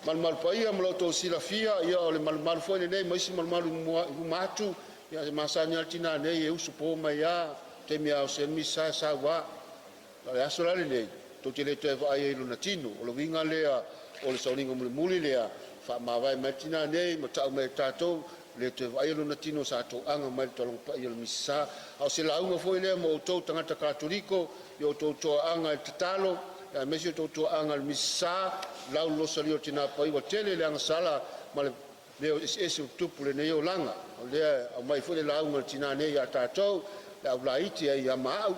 malumalu paia mo lo outou silafia, ia o le malumalu foi lenei ma isi malumalu i luma atu, ia e masani lava le tina nei e usu po mai lava, taimi e aosi ai le misa e sau lava. A o le aso la lenei, tou te le toe vaai ai i lona tino. O le uiga lea o le sauniga mulimuli lea, faamavae mai le tina nei ma ta'u mai e tatou, le toe vaaia lona tino sa toaga mai le Taloga Paia o le Misa. A o se lauga foi lea mo outou tagata Katoliko i o outou toaaga i le tatalo, aemaise o outou toaaga i le Misa, lau le Rosario o le Tina Paia. Ua tele le agasala ma le mea eseese ua tutupu i lenei olaga. O lea e aumai foi le lauga a le tina nei ia tatou, le aulaiti ai ia ma au,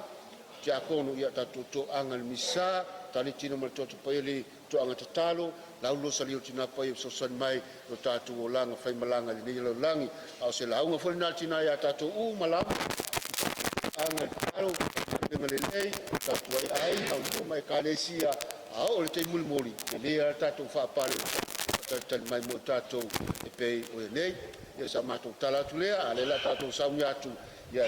tiakono, ia tatou toaga i le Misa, tali tino ma le toto paia le toaga tatalo, lau le Rosario o le Tina Paia e fesoasoani mai lo tatou olaga faimalaga i lenei lalolagi. A o se lauga foi lena a le tina ia tatou uma lava, aga i le tatalo, galuega lelei, tautua i aiga, tautua ma ekalesia, a oo i le taimi mulimuli, e tele lava le tatou faapale faatalitali mai mo tatou e pei o le nei. Ia, sa matou tala atu lea, a o lea o le a tatou sauni atu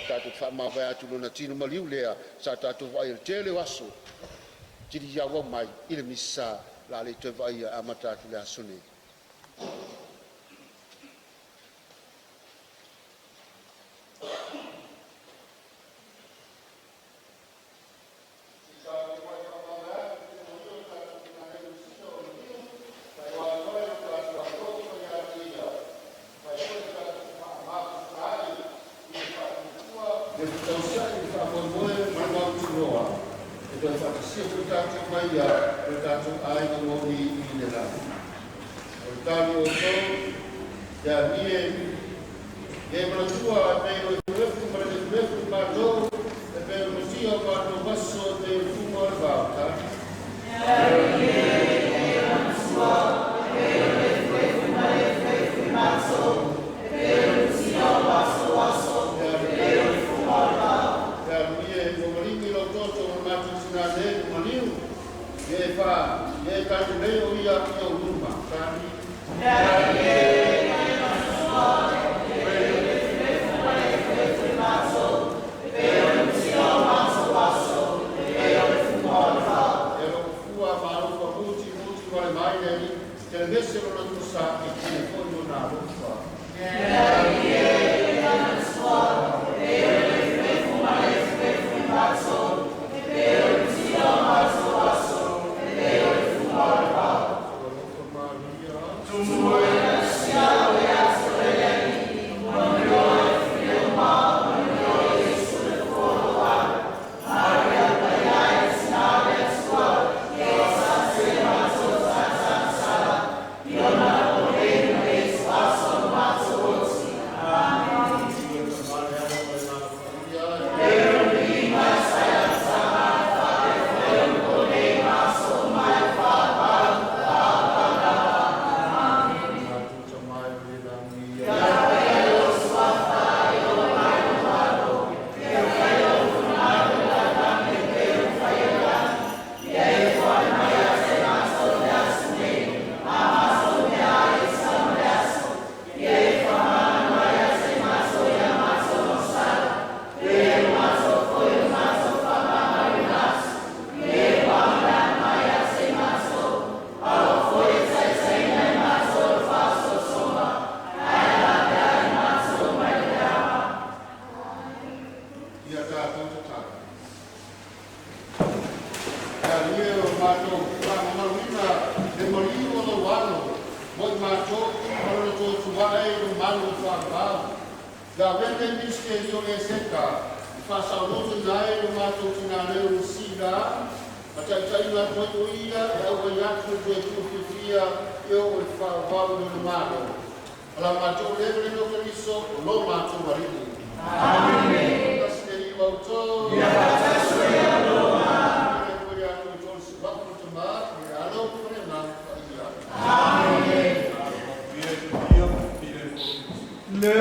tatou te faamavae atu i lona tino maliu lea sa tatou vaaia i le tele o aso tili auau mai i le Misa o le a le toe vaaia e amata atu i le aso nei. Le fetausiai i le faamoemoe ma le mautinoa e toe faatasia foi tatou ma Ia i lo tatou aiga moni i le lagi. O le tali o outou, e amie, e manatua e pei o le efuefu ma le efuefu i matou, e pei o le matia o matou aso, e pei o le fuga o le vao. Tali. E alu ia ua maligi lau toto ma matou tina nei ua maliu, ia e fa, ia e tali lelei o ia i ou luma. Tali. E alofua ma alofa muti muti wale mai nei, telegese lona tusa e tele foi lona alofa. Alofa Maria. tatou tatalo. Le Alii o matou faamamaluina le maliu o lou Alo mo i matou ma lona toatuae i le malu o faavavau. Le avea lenei misitelio le seta i faasaolotoina ai lo matou tinaleu Lusila ma taitaiga atu ai o ia e auai atu le toe tuufiafia e oo i le faavavau i lona Malo. O la matou le le no Keriso o lo matou Alii. Amene. Tasi le Alii ma outou. Ia faatasi ai ma lou agaga. Le Atua ia te outou le Sivaku, le Tama, le Alo ma le Agaga Paia. Amene. Le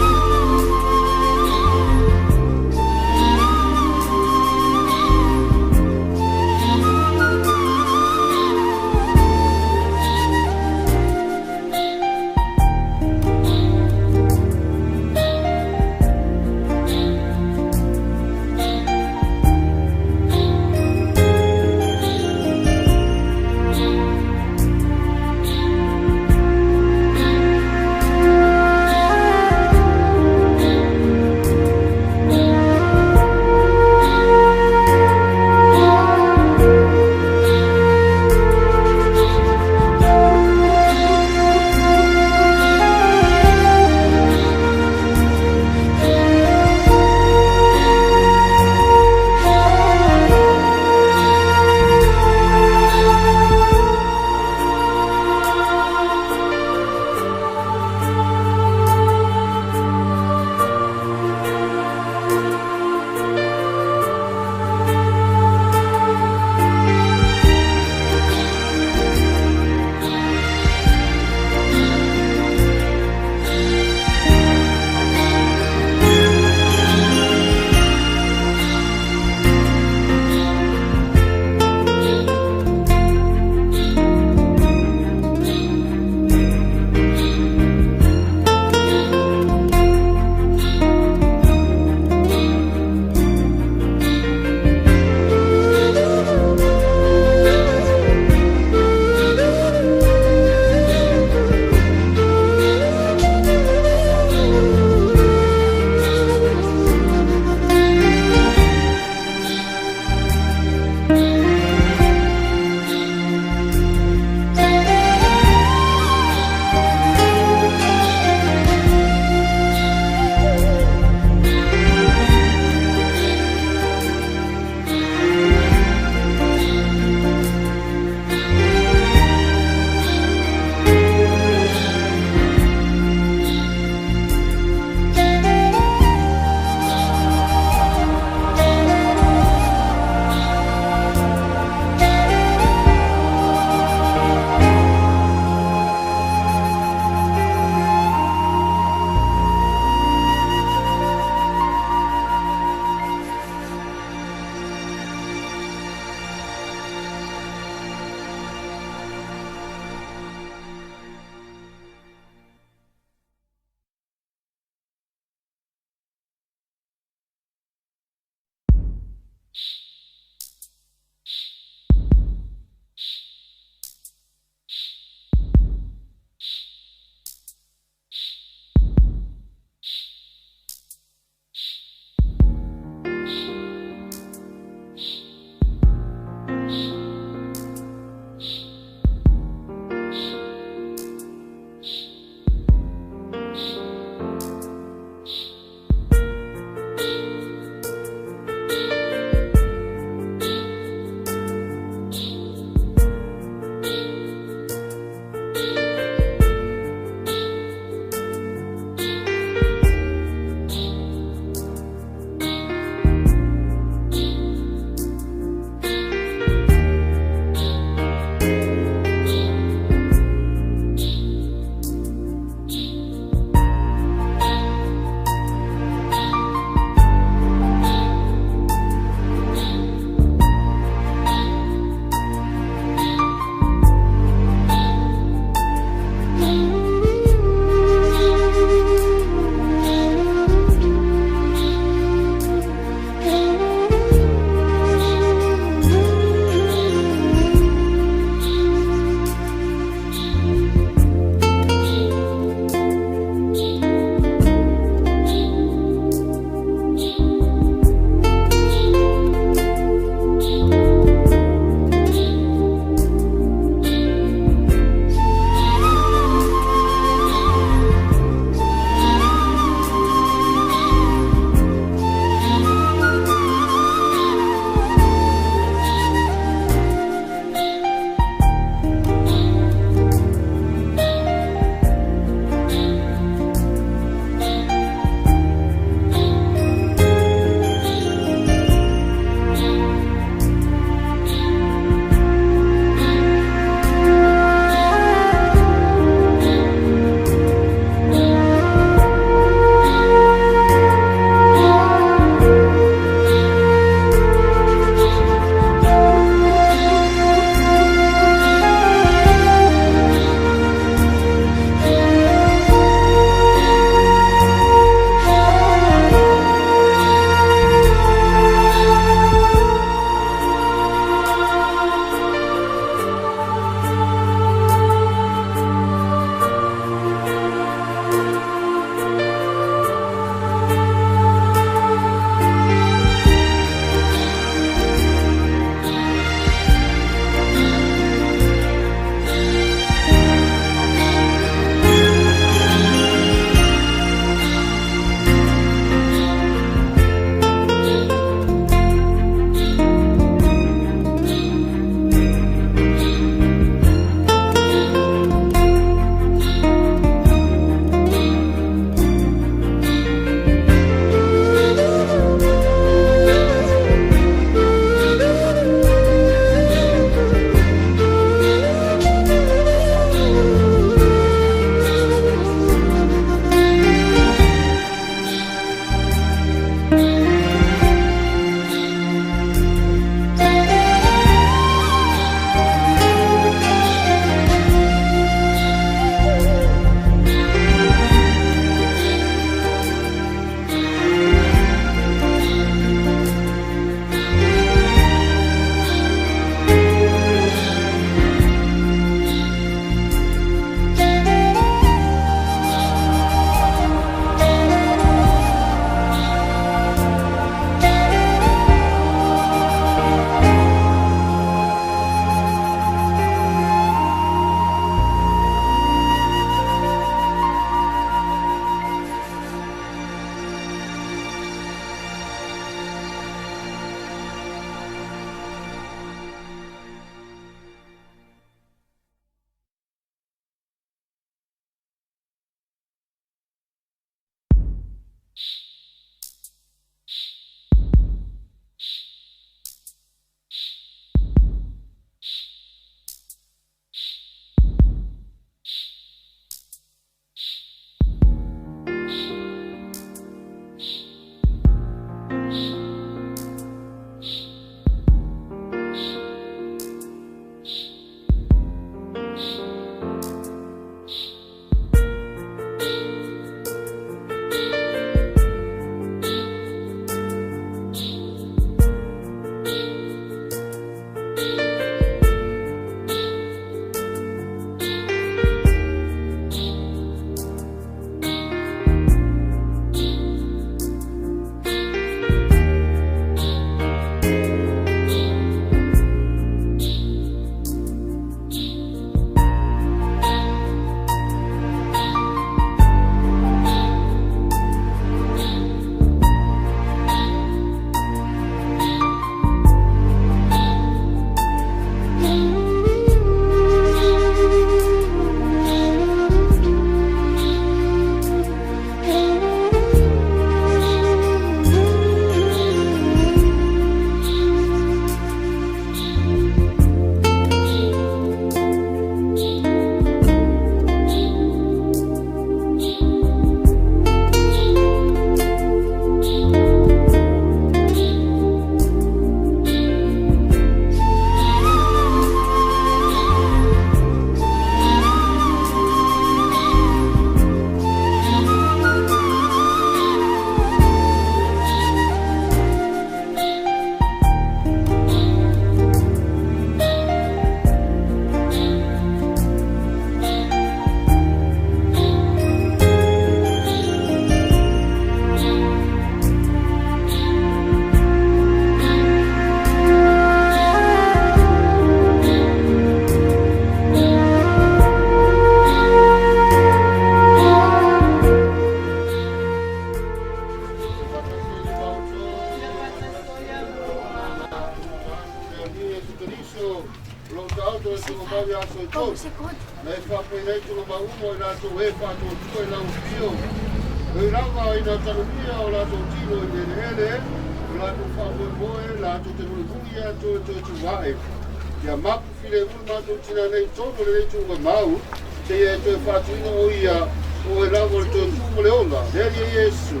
Ia mapu file ulu matou tina nei tonu le nei tuuga mau, seia e toe faatuina o ia o e lava o le toe tuu ma le ola, le Alii e Iesu.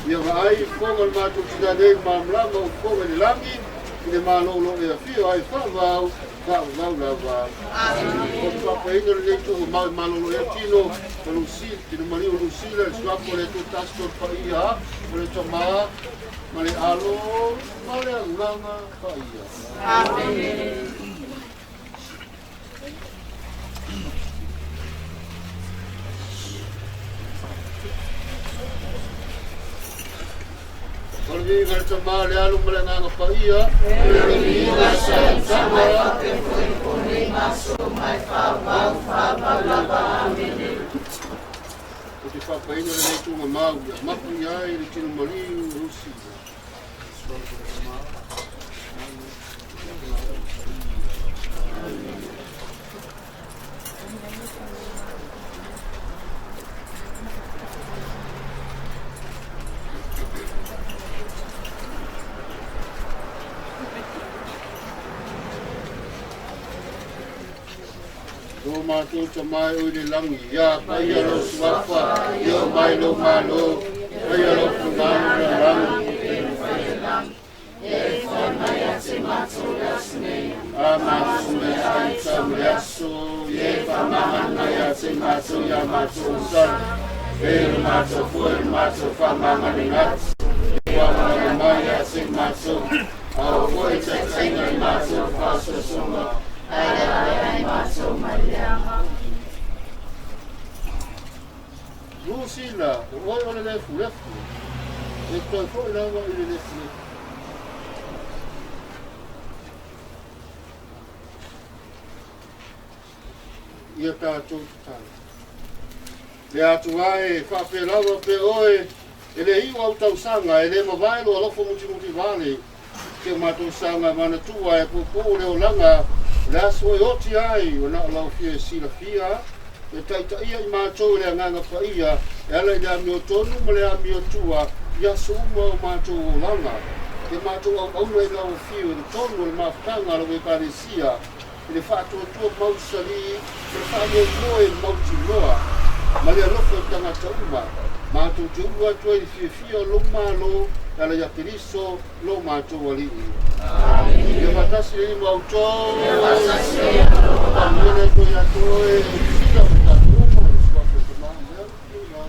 Ia vaai i fofoga o le matou tina nei malamalama o fofoga i le lagi, i le Malo o lo o e afio ai faavavau, faavavau lava. O le faapaeina o lenei tuuga mau i malolo ea tino, ma Lusila, tino maliu o Lusila, le suafa o le Atua Tasi o le Paia, o le Tama, ma le Alo, ma le Agaga Paia. Amene. O le viiga i le Tama, le Alo ma le Agaga Paia. Le viiga sa i Tama. Faapea foi po nei ma aso ma e faavavau, faavavau lava. Amene. Ou te faapaina lenei tuugamau ia mapu i ai le tino maliu o Lusila. Lo matou Tama e oi le lagi, ia paia lou suafa, ia oo mai lou Malo, paia lou finagalo i le lagi. A matou meaai tau i le aso, ia e faamagalo ia te matou ia matou sala, e lo matou foi lo matou faamagaloina atu, ua malaga mai ia te matou, a o foi taitaiga i matou faasoasoga. Ae ave ai matou mai leaga. Lusila, o oe o le lefulefu, e toe foi lava i le lefulefu. Ia tatou tatalo. Le Atua e, faapea lava pea oe, e le iu au tausaga, e le mavae lou alofa mutimuli vale, Ke o matou saga manatua e puupuu le olaga, o le aso e oti ai, o na o lau fia e silafia, e taitaia i matou e le Agaga Paia, e ala i le amiotonu ma le amiotua i aso uma o matou olaga. Ke matou auauna i lau afio i totonu o le mafutaga a lau Ekalesia, i le faatuatua mausali ma le faamoemoe mautinoa ma le alofa i tagata uma, matou te ulu atu ai i le fiafia o lou Malo e ala ia Keriso lo matou Alii. Amene. Ia faatasi le Alii ma outou. Ia faatasi ai ma lou agaga. Faamanuia le Atua ia te oe, sila ma tatou uma, i le suafa o le Tama ma le Alo ma le